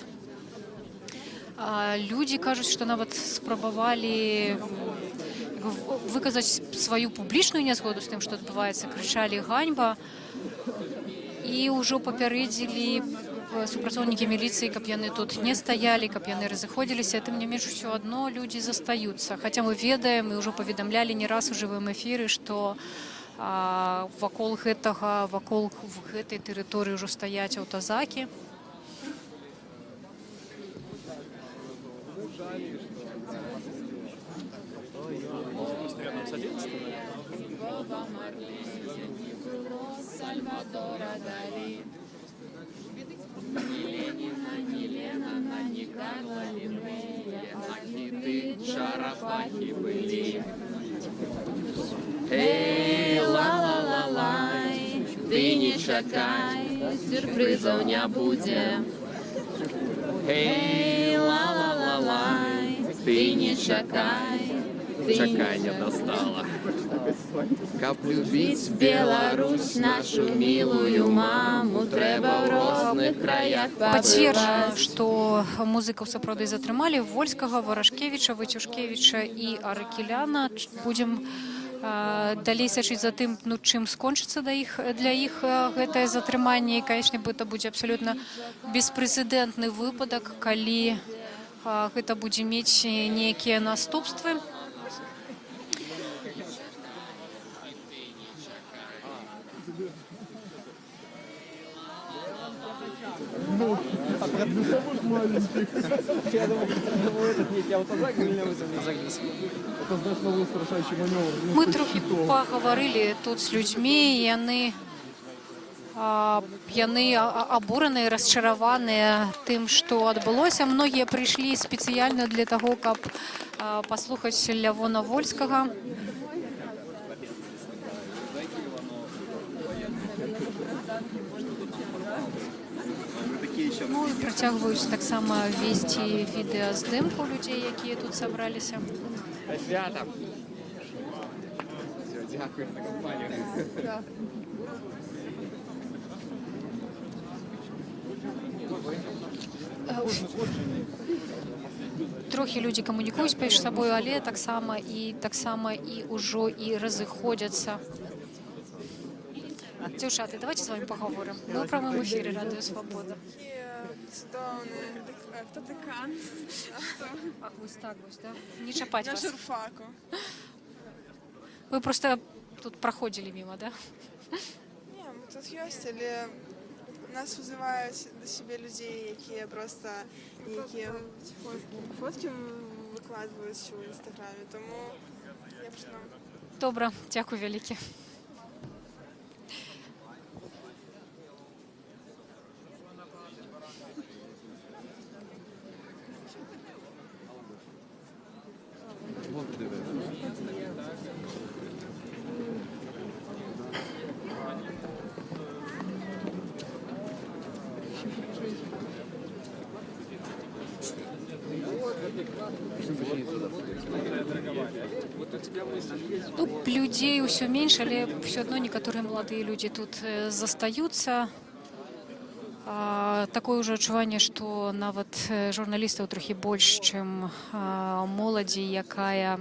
Людзі кажуць, што нават спрабавалі выказаць сваю публічную нязгоду з тым, што адбываецца, крычалі «ганьба» і ўжо папярэдзілі супрацоўнікі міліцыі, каб яны тут не стаялі, каб яны разыходзіліся. Тым не менш, усё адно людзі застаюцца. Хаця мы ведаем і ўжо паведамлялі не раз у жывым эфіры, што вакол гэтай тэрыторыі ўжо стаяць аўтазакі. Боба Марлі, не было Сальвадора Далі. Ни Ленина, ни Леннона, ни Карла Линнея, а киты чарапахи были. Эй, ла-ла-ла-лай, ты не чакай, сюрпрызаў не будзе. Эй, ла-ла-ла-лай, ты не чакай, ты Чаканне дастала. Каб любіць Беларусь, нашу милую маму, трэба ў розных краях Пацверджана, пабываць. што музыкаў сапраўды затрымалі: Вольскага, Варашкевіча, Вайцюшкевіча і Аракеляна. Будзем далей сачыць за тым, ну, чым скончыцца для іх гэтае затрыманне. І, канечне, гэта будзе абсалютна беспрэцэдэнтны выпадак, калі гэта будзе мець нейкія наступствы. Ну, а про самых маленьких. Я думал, этот некий автозак меня вызовет. Это, знаешь, новый устрашающий маневр. Мы Вместо трохі щитов. пагаварылі тут з людзьмі, і яны абураныя, расчараваныя тым, што адбылося. Многія прыйшлі спецыяльна для таго, каб паслухаць Лявона Вольскага. Ну, і працягваюць таксама весці відэаздымку людзей, якія тут сабраліся. Святам! Всё, дзякую за кампанію. Да. Трохі людзі камунікуюць паміж сабою, але таксама і ўжо і разыходзяцца. Дзяўчаты, давайте з вами паговорым. Мы ў прамым эфіры Радыё Свабода. Цудоўны. Так, хто дэкан? Што? Ах, вось так вось, да? Не чапаць На вас. журфаку. Вы просто тут праходзілі мимо, да? Не, мы тут ёсць, але нас вызываюць да сябе людзей, якія просто нейкія фоткі выкладваюць у інстаграме, таму лепш нам. Добра, дзякуй вялікі. Ну, людзей усё менш, але ўсё адно некаторыя маладыя людзі тут застаюцца. Такое ўжо адчуванне, што нават журналістаў трохі больш, чым моладзі, якая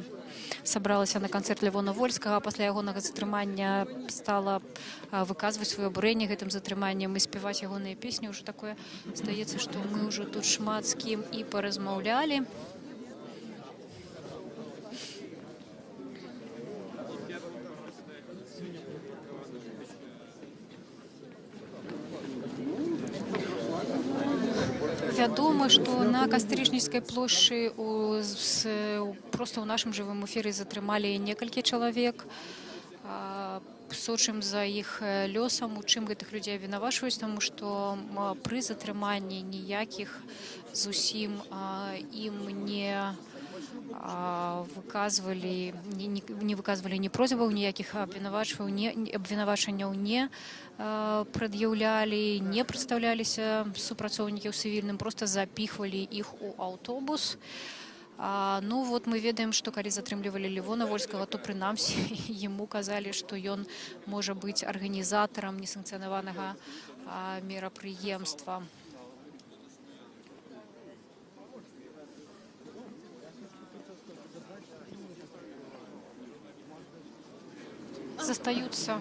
сабралася на канцэрт Лявона Вольскага, а пасля ягонага затрымання стала выказваць сваё абурэнне гэтым затрыманнем і спяваць ягоныя песні. Ўжо такое здаецца, што мы ўжо тут шмат з кім і паразмаўлялі. Вядома, што на Кастрычніцкай плошчы проста ў нашым жывым эфіры затрымалі некалькі чалавек. Сочым за іх лёсам, у чым гэтых людзей абвінавачваюць, таму што пры затрыманні ніякіх зусім ім не выказвалі, не выказвалі ні просьбаў, ніякіх абвінавачваў, не, абвінавачанняў не прад'яўлялі, не прадстаўляліся супрацоўнікі ў цывільным, проста запіхвалі іх у аўтобус. Ну вот мы ведаем, што калі затрымлівалі Лявона Вольскага, то прынамсі яму казалі, што ён можа быць арганізатарам несанкцыянаванага мерапрыемства. Застаюцца.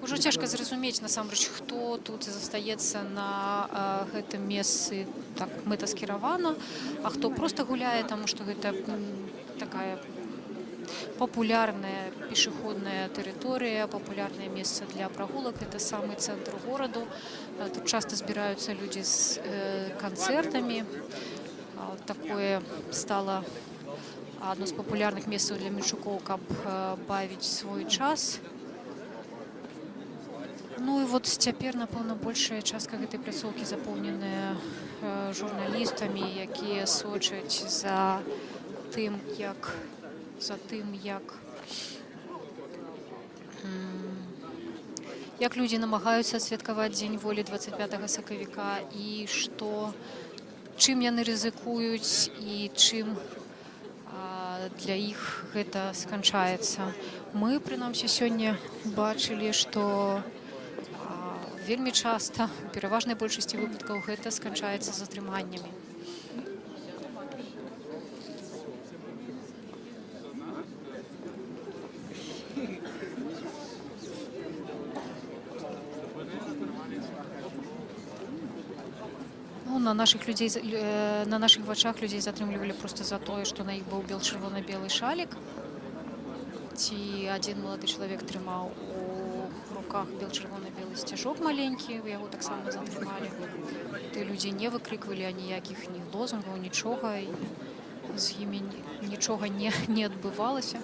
Ужо цяжка зразумець насамрэч, хто тут застаецца на гэтым месцы так мэтаскіравана, а хто проста гуляе, таму што гэта такая папулярная пешаходная тэрыторыя, папулярнае месца для прагулак, это самы цэнтр гораду. Тут часта збіраюцца людзі з канцэртамі. Такое стала адно з папулярных месцаў для мінчукоў, каб бавіць свой час. Ну і вот цяпер, напэўна, большая частка гэтай пляцоўкі запоўненая журналістамі, якія сочаць за тым, як людзі намагаюцца адсвяткаваць Дзень волі 25 сакавіка і што чым яны рызыкуюць і чым для іх гэта сканчаецца. Мы, прынамсі, сёння бачылі, што вельмі часта, у пераважнай большасці выпадкаў, гэта сканчаецца затрыманнямі. Ну, на нашых вачах людзей затрымлівалі проста за тое, што на іх быў бел-чырвона-белы шалік. Ці адзін малады чалавек трымаў у руках бел-чырвона-белы сцяжок маленькі, яго таксама затрымалі. Тыя людзі не выкрыквалі аніякіх ні лозунгаў, нічога, і з імі нічога не адбывалася,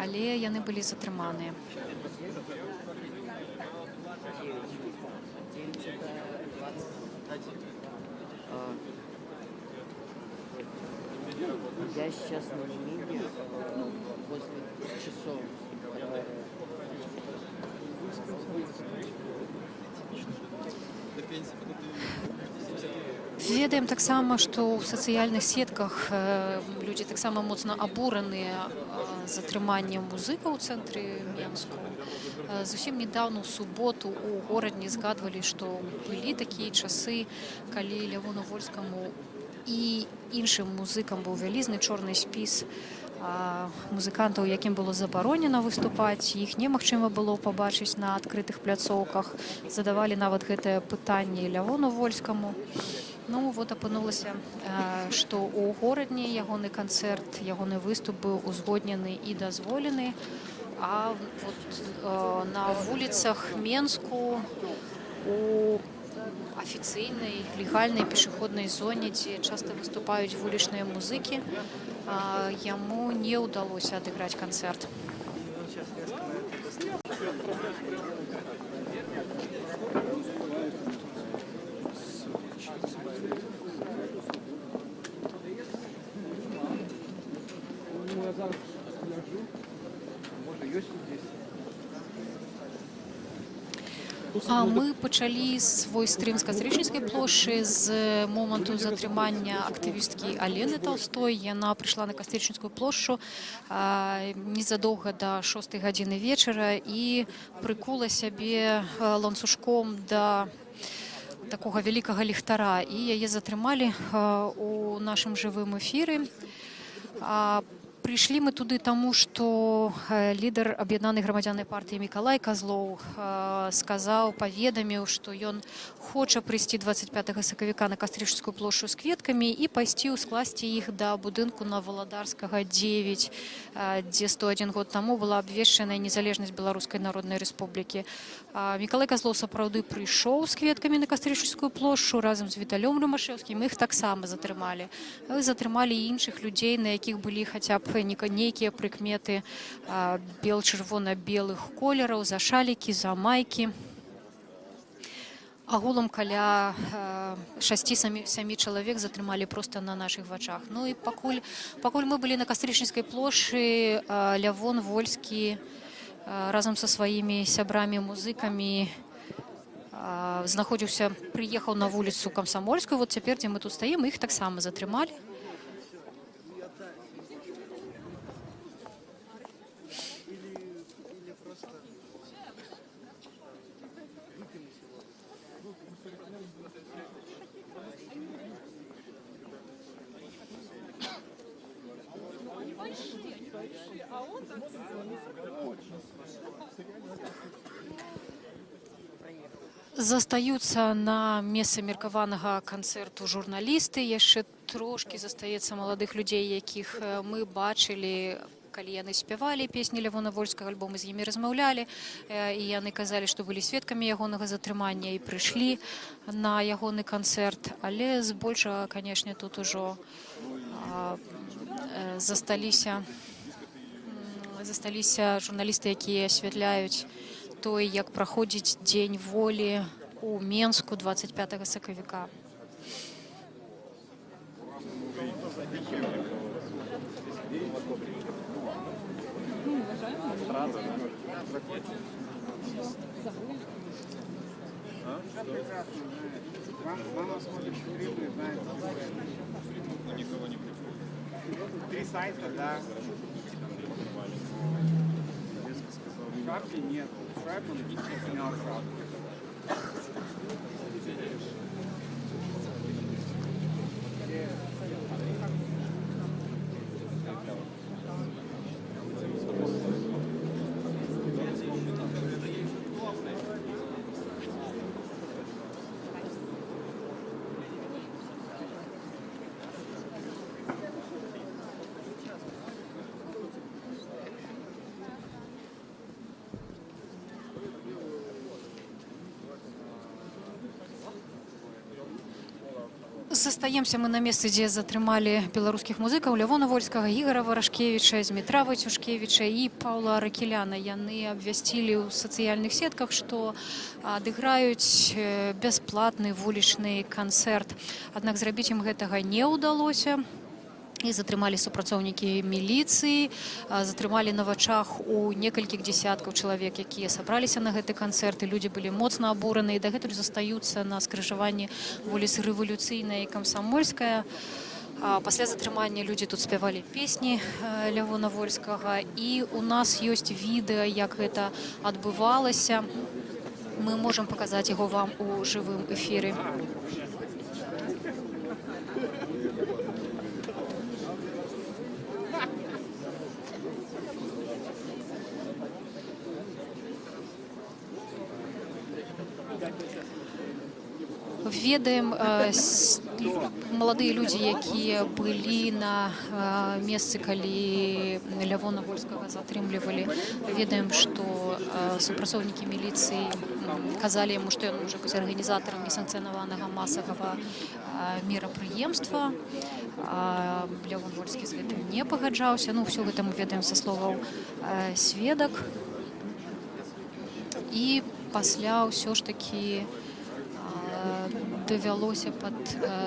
але яны былі затрыманыя. Я сейчас на Немиге, возле часов. Ведаем таксама, што ў сацыяльных сетках людзі таксама моцна абураныя затрыманнем музыкаў у цэнтры Менску. Зусім недавно, ў суботу, у Горадні згадвалі, што былі такія часы, калі Лявону Вольскаму і іншым музыкам быў вялізны чорны спіс музыкантаў, якім было забаронена выступаць, іх немагчыма было пабачыць на адкрытых пляцоўках. Задавалі нават гэтае пытанне Лявону Вольскаму. Ну вот апынулася, што ў Горадні ягоны канцэрт, ягоны выступ быў узгоднены і дазволены, а вот на вуліцах Менску, у афіцыйнай легальнай пешаходнай зоне, дзе часта выступаюць вулічныя музыкі, яму не ўдалося адыграць канцэрт. Сейчас резко на это. Ну, я зараз гляджу. Можа, ёсць тут дзесь. А мы пачалі свой стрым з Кастрычніцкай плошчы з моманту затрымання актывісткі Алены Толстой. Яна прыйшла на Кастрычніцкую плошчу незадоўга да 6 гадзіны вечара і прыкула сябе ланцужком да такога вялікага ліхтара, і яе затрымалі у нашым жывым эфіры. Прыйшлі мы туды таму, што лідар Аб'яднанай грамадзяннай партыі Мікалай Казлоў сказаў, паведаміў, што ён хоча прыйсці 25 сакавіка на Кастрычніцкую плошчу з кветкамі і пайсці ўскласці іх да будынку на Валадарскага 9, дзе 101 год таму была абвешчаная незалежнасць Беларускай Народнай Рэспублікі. Мікалай Казлоў сапраўды прыйшоў з кветкамі на Кастрычніцкую плошчу разам з Віталём Рымашэўскім. Іх таксама затрымалі. Затрымалі і іншых людзей, на якіх былі хаця б нейкія прыкметы бел-чырвона-белых колераў, за шалікі, за майкі. Агулам каля шасці, сямі чалавек затрымалі проста на нашых вачах. Ну і пакуль мы былі на Кастрычніцкай плошчы, Лявон Вольскі разам са сваімі сябрамі музыкамі знаходзіўся, прыехаў на вуліцу Камсамольскую, вот цяпер, дзе мы тут стаім, іх таксама затрымалі. Или просто выкинуть его. Они большие, они большие, а он так. Застаюцца на месцы меркаванага канцэрту журналісты. Яшчэ трошкі застаецца маладых людзей, якіх мы бачылі, калі яны спявалі песні Лявона Вольскага, альбо мы з імі размаўлялі, і яны казалі, што былі сведкамі ягонага затрымання і прыйшлі на ягоны канцэрт. Але збольшага, канешне, тут ужо засталіся журналісты, якія асвятляюць той, як праходзіць Дзень Волі у Менску 25 сакавіка. Мама смотрит стримы, знает. Никого не приходит. Три сайта, да. Шапки нет. Шапку он снял шапку. Застаемся мы на месцы, дзе затрымалі беларускіх музыкаў Лявона Вольскага, Ігара Варашкевіча, Змітра Вайцюшкевіча і Паўла Аракеляна. Яны абвясцілі ў сацыяльных сетках, што адыграюць бясплатны вулічны канцэрт. Аднак зрабіць ім гэтага не ўдалося. І затрымалі супрацоўнікі міліцыі, затрымалі на вачах у некалькіх дзесяткаў чалавек, якія сабраліся на гэты канцэрт, і людзі былі моцна абураны і дагэтуль застаюцца на скрыжаванні вуліц Рэвалюцыйная і Камсамольская. Пасля затрымання людзі тут спявалі песні Лявона Вольскага, і у нас ёсць відэа, як гэта адбывалася. Мы можам паказаць яго вам у жывым эфіры. Ведаем, маладыя людзі, якія былі на месцы, калі Лявона Вольскага затрымлівалі, ведаем, што супрацоўнікі міліцыі казалі яму, што ён можа быць арганізатарам несанкцыянаванага масавага мерапрыемства. Лявон Вольскі з гэтым не пагаджаўся. Ну, ўсё гэта мы ведаем са словаў сведак. І пасля ўсё ж такі давялося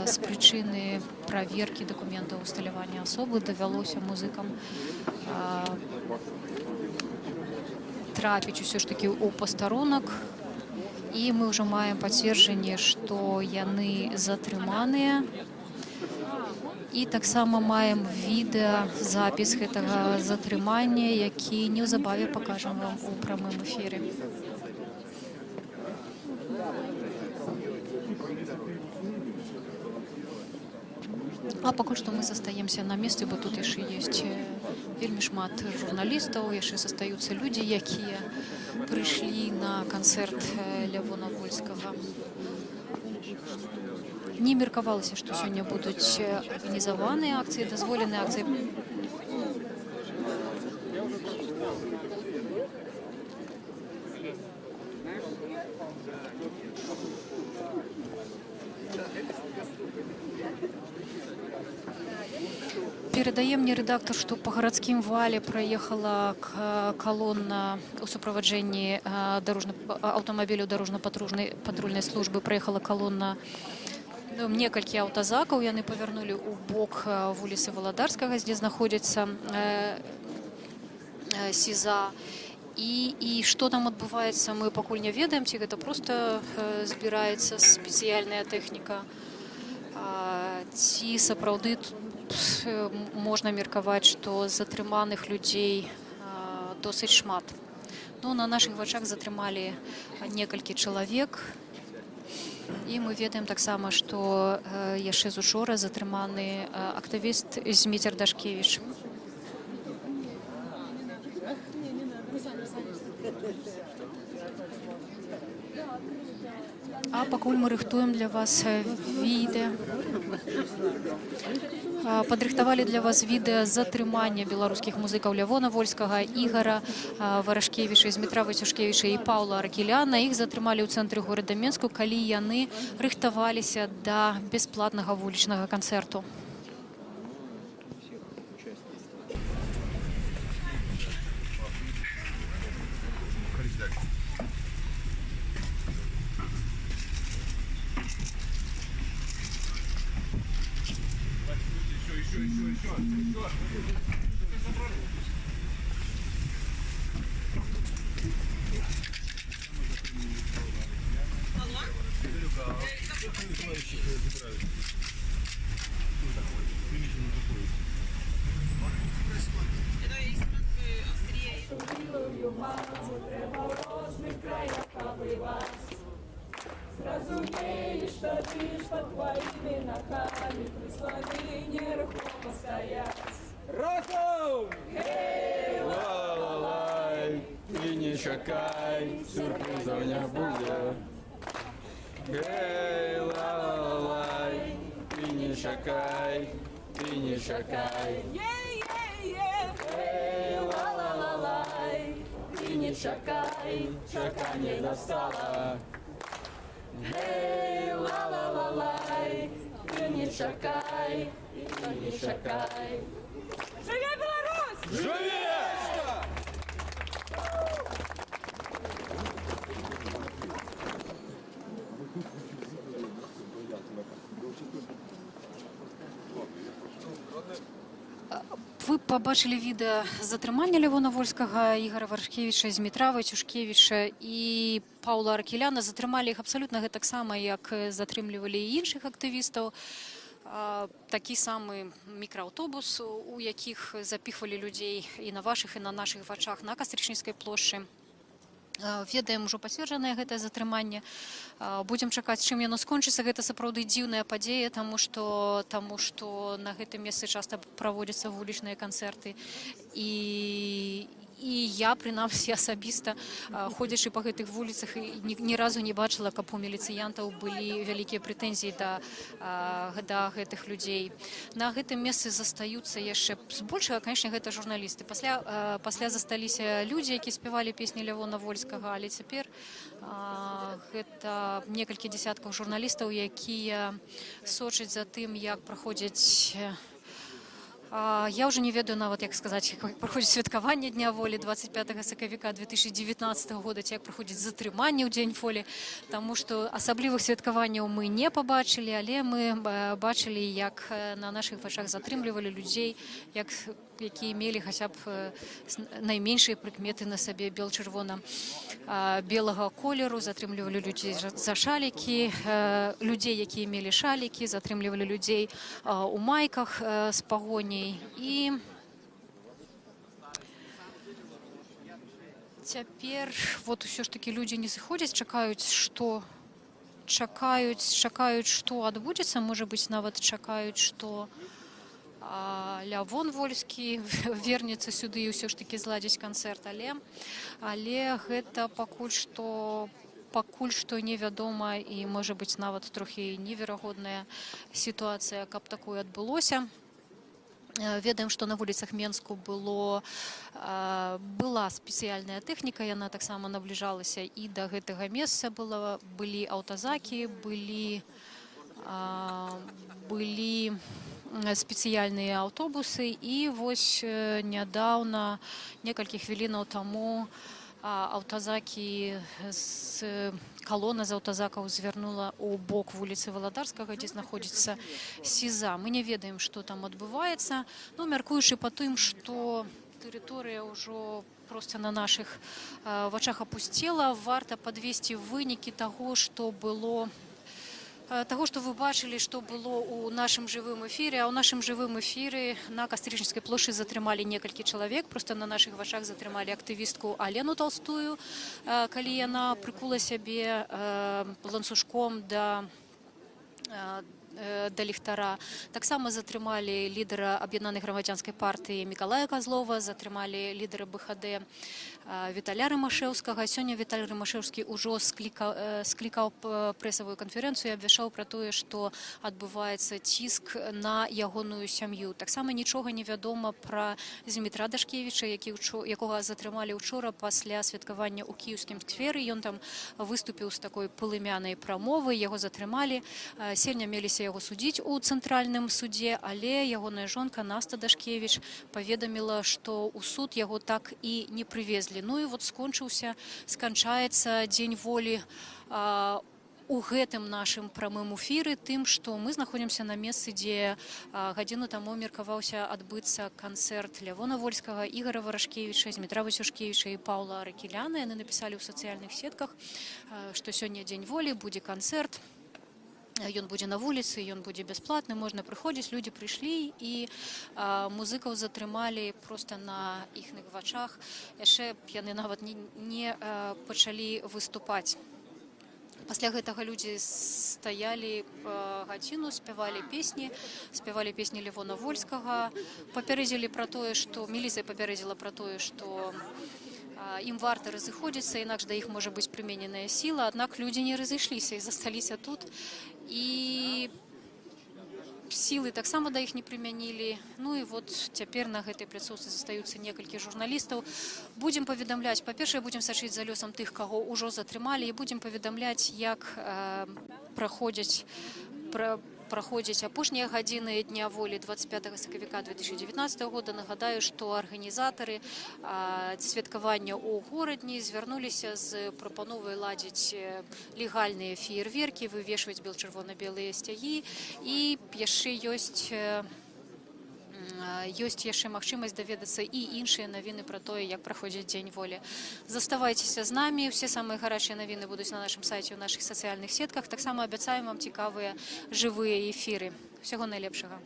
з прычыны праверкі дакументаў усталявання асобы, давялося музыкам трапіць усё ж такі ў пастарунак. І мы ўжо маем пацверджанне, што яны затрыманыя. І таксама маем відэазапіс гэтага затрымання, які неўзабаве пакажам вам у прамым эфіры. А пакуль што мы застаемся на месцы, бо тут яшчэ ёсць вельмі шмат журналістаў, яшчэ застаюцца людзі, якія прыйшлі на канцэрт Лявона Вольскага. Не меркавалася, што сёння будуць арганізаваныя акцыі, дазволеныя акцыі. Перадае мне рэдактар, што па Гарадскім вале праехала калона ў суправаджэнні аўтамабіляў дарожна-патрульнай патрульнай службы, праехала калона, ну, некалькі аўтазакаў. Яны павярнулі ў бок вуліцы Валадарскага, дзе знаходзіцца СІЗА. І што там адбываецца, мы пакуль не ведаем, ці гэта проста збіраецца спецыяльная тэхніка, ці сапраўды тут можна меркаваць, што затрыманых людзей досыць шмат. Ну, на нашых вачах затрымалі некалькі чалавек. І мы ведаем таксама, што яшчэ з учора затрыманы актывіст Зміцер Дашкевіч. А пакуль мы рыхтуем для вас відэа. Падрыхтавалі для вас відэа затрымання беларускіх музыкаў Лявона Вольскага, Ігара Варашкевіча, Змітра Вайцюшкевіча і Паўла Аракеляна. Іх затрымалі ў цэнтры горада Менску, калі яны рыхтаваліся да бясплатнага вулічнага канцэрту. Зразумееш тады, што тваімі нагамі прысланы нерухома стаяць. Разам! Гей, ла-ла-лай, ты не чакай, сюрпрызаў не будзе. Гей, ла-ла-лай, ты не чакай, ты не чакай. Е-е-е, гей, ла-ла-ла-лай, ты не чакай, чаканне настала. Гей, ла-ла-ла-лай, ты не чакай, ты не чакай. Жыве Беларусь! Жыве! Вы пабачылі відэа затрымання Лявона Вольскага, Ігара Варашкевіча, Змітра Вайцюшкевіча і Паўла Аракеляна. Затрымалі іх абсалютна гэтаксама, як затрымлівалі і іншых актывістаў. Такі самы мікрааўтобус, у якіх запіхвалі людзей і на вашых, і на нашых вачах на Кастрычніцкай плошчы. Ведаем, ужо пацверджанае гэтае затрыманне. Будзем чакаць, чым яно скончыцца. Гэта сапраўды дзіўная падзея, таму што на гэтым месцы часта праводзяцца вулічныя канцэрты. І я, прынамсі, асабіста, ходзячы па гэтых вуліцах, і ні разу не бачыла, каб у міліцыянтаў былі вялікія прэтэнзіі да гэтых людзей. На гэтым месцы застаюцца яшчэ збольшага, канешне, гэта журналісты. Пасля засталіся людзі, які спявалі песні Лявона Вольскага, але цяпер гэта некалькі дзесяткаў журналістаў, якія сочаць за тым, як праходзяць. Я ўжо не ведаю нават, як сказаць, як праходзіць святкаванне Дня волі 25 сакавіка 2019 года, ці як праходзіць затрыманне ў Дзень волі, таму што асаблівых святкаванняў мы не пабачылі, але мы бачылі, як на нашых вачах затрымлівалі людзей, як якія мелі хаця б найменшыя прыкметы на сабе бел-чырвона белага колеру, затрымлівалі людзей за шалікі, людзей, якія мелі шалікі, затрымлівалі людзей у майках з Пагоняй. І цяпер вот усё ж такі людзі не сыходзяць, чакаюць, што адбудзецца, можа быць, нават чакаюць, што Лявон Вольскі вернецца сюды і ўсё ж такі зладзіць канцэрт, але гэта пакуль што невядома і, можа быць, нават трохі неверагодная сітуацыя, каб такое адбылося. Ведаем, што на вуліцах Менску была спецыяльная тэхніка, яна таксама набліжалася і да гэтага месца былі аўтазакі, былі спецыяльныя аўтобусы, і вось нядаўна, некалькі хвілінаў таму, аўтазакі з калона з аўтазакаў звярнула ў бок вуліцы Валадарскага, дзе знаходзіцца СІЗА. Мы не ведаем, што там адбываецца. Ну, мяркуючы па тым, што тэрыторыя ўжо проста на нашых вачах апусцела, варта падвесці вынікі таго, што вы бачылі, што было ў нашым жывым эфіры. А ў нашым жывым эфіры на Кастрычніцкай плошчы затрымалі некалькі чалавек. Проста на нашых вачах затрымалі актывістку Алену Толстую, калі яна прыкула сябе ланцужком да ліхтара. Таксама затрымалі лідара Аб'яднанай грамадзянскай партыі Мікалая Казлова, затрымалі лідара БХД Віталя Рымашэўскага. Сёння Віталь Рымашэўскі ўжо склікаў прэсавую канферэнцыю і абвяшчаў пра тое, што адбываецца ціск на ягоную сям'ю. Таксама нічога не вядома пра Змітра Дашкевіча, якога затрымалі ўчора пасля святкавання ў кіеўскім скверы. Ён там выступіў з такой палымянай прамовай, яго затрымалі. Сёння меліся яго судзіць у цэнтральным судзе, але ягоная жонка Наста Дашкевіч паведаміла, што ў суд яго так і не прывезлі. Ну і вот сканчаецца Дзень волі у гэтым нашым прамым эфіры тым, што мы знаходзімся на месцы, дзе гадзіну таму меркаваўся адбыцца канцэрт Лявона Вольскага, Ігара Варашкевіча, Змітра Васюшкевіча і Паўла Аракеляна. Яны напісалі ў сацыяльных сетках, што сёння Дзень волі, будзе канцэрт. Ён будзе на вуліцы, ён будзе бясплатны, можна прыходзіць. Людзі прыйшлі, і музыкаў затрымалі проста на іхных вачах. Яшчэ яны нават не пачалі выступаць. Пасля гэтага людзі стаялі гадзіну, спявалі песні Лявона Вольскага, папярэдзілі пра тое, што міліцыя папярэдзіла пра тое, што ім варта разыходзіцца, інакш да іх можа быць прымененая сіла, аднак людзі не разышліся і засталіся тут. І сілы таксама да іх не прымянілі. Ну і вот цяпер на гэтай пляцоўцы застаюцца некалькі журналістаў. Будзем паведамляць, па-першае, будзем сачыць за лёсам тых, каго ўжо затрымалі, і будзем паведамляць, як праходзяць апошнія гадзіны Дня волі 25 сакавіка 2019 года. Нагадаю, што арганізатары святкавання ў Горадні звярнуліся з прапановай ладзіць легальныя феерверкі, вывешваць бел-чырвона-белыя сцягі, і яшчэ ёсць яшчэ магчымасць даведацца і іншыя навіны пра тое, як праходзіць Дзень волі. Заставайцеся з намі, усе самыя гарачыя навіны будуць на нашым сайце, у нашых сацыяльных сетках. Таксама абяцаем вам цікавыя жывыя эфіры. Усяго найлепшага.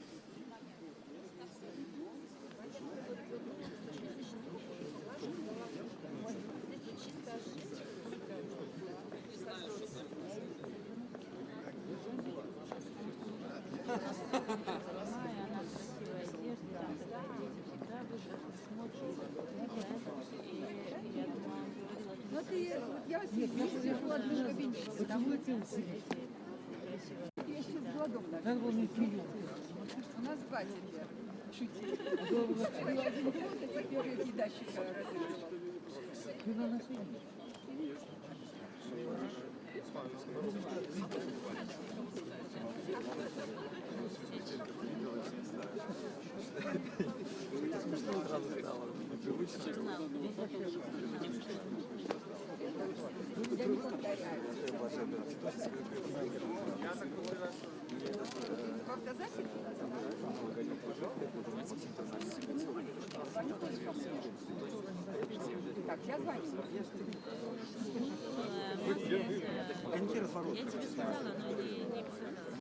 Ну ты, я сижу в одном кабинете. Там я еще с голодом начала. У нас два теперь. Шутили. Был один год, а теперь я передатчика разыгрывал. Смешно сразу стало, непривычно. Я не повторяю. Я В автозаке? Так, я звоню. Я тебе сказала, но не писала.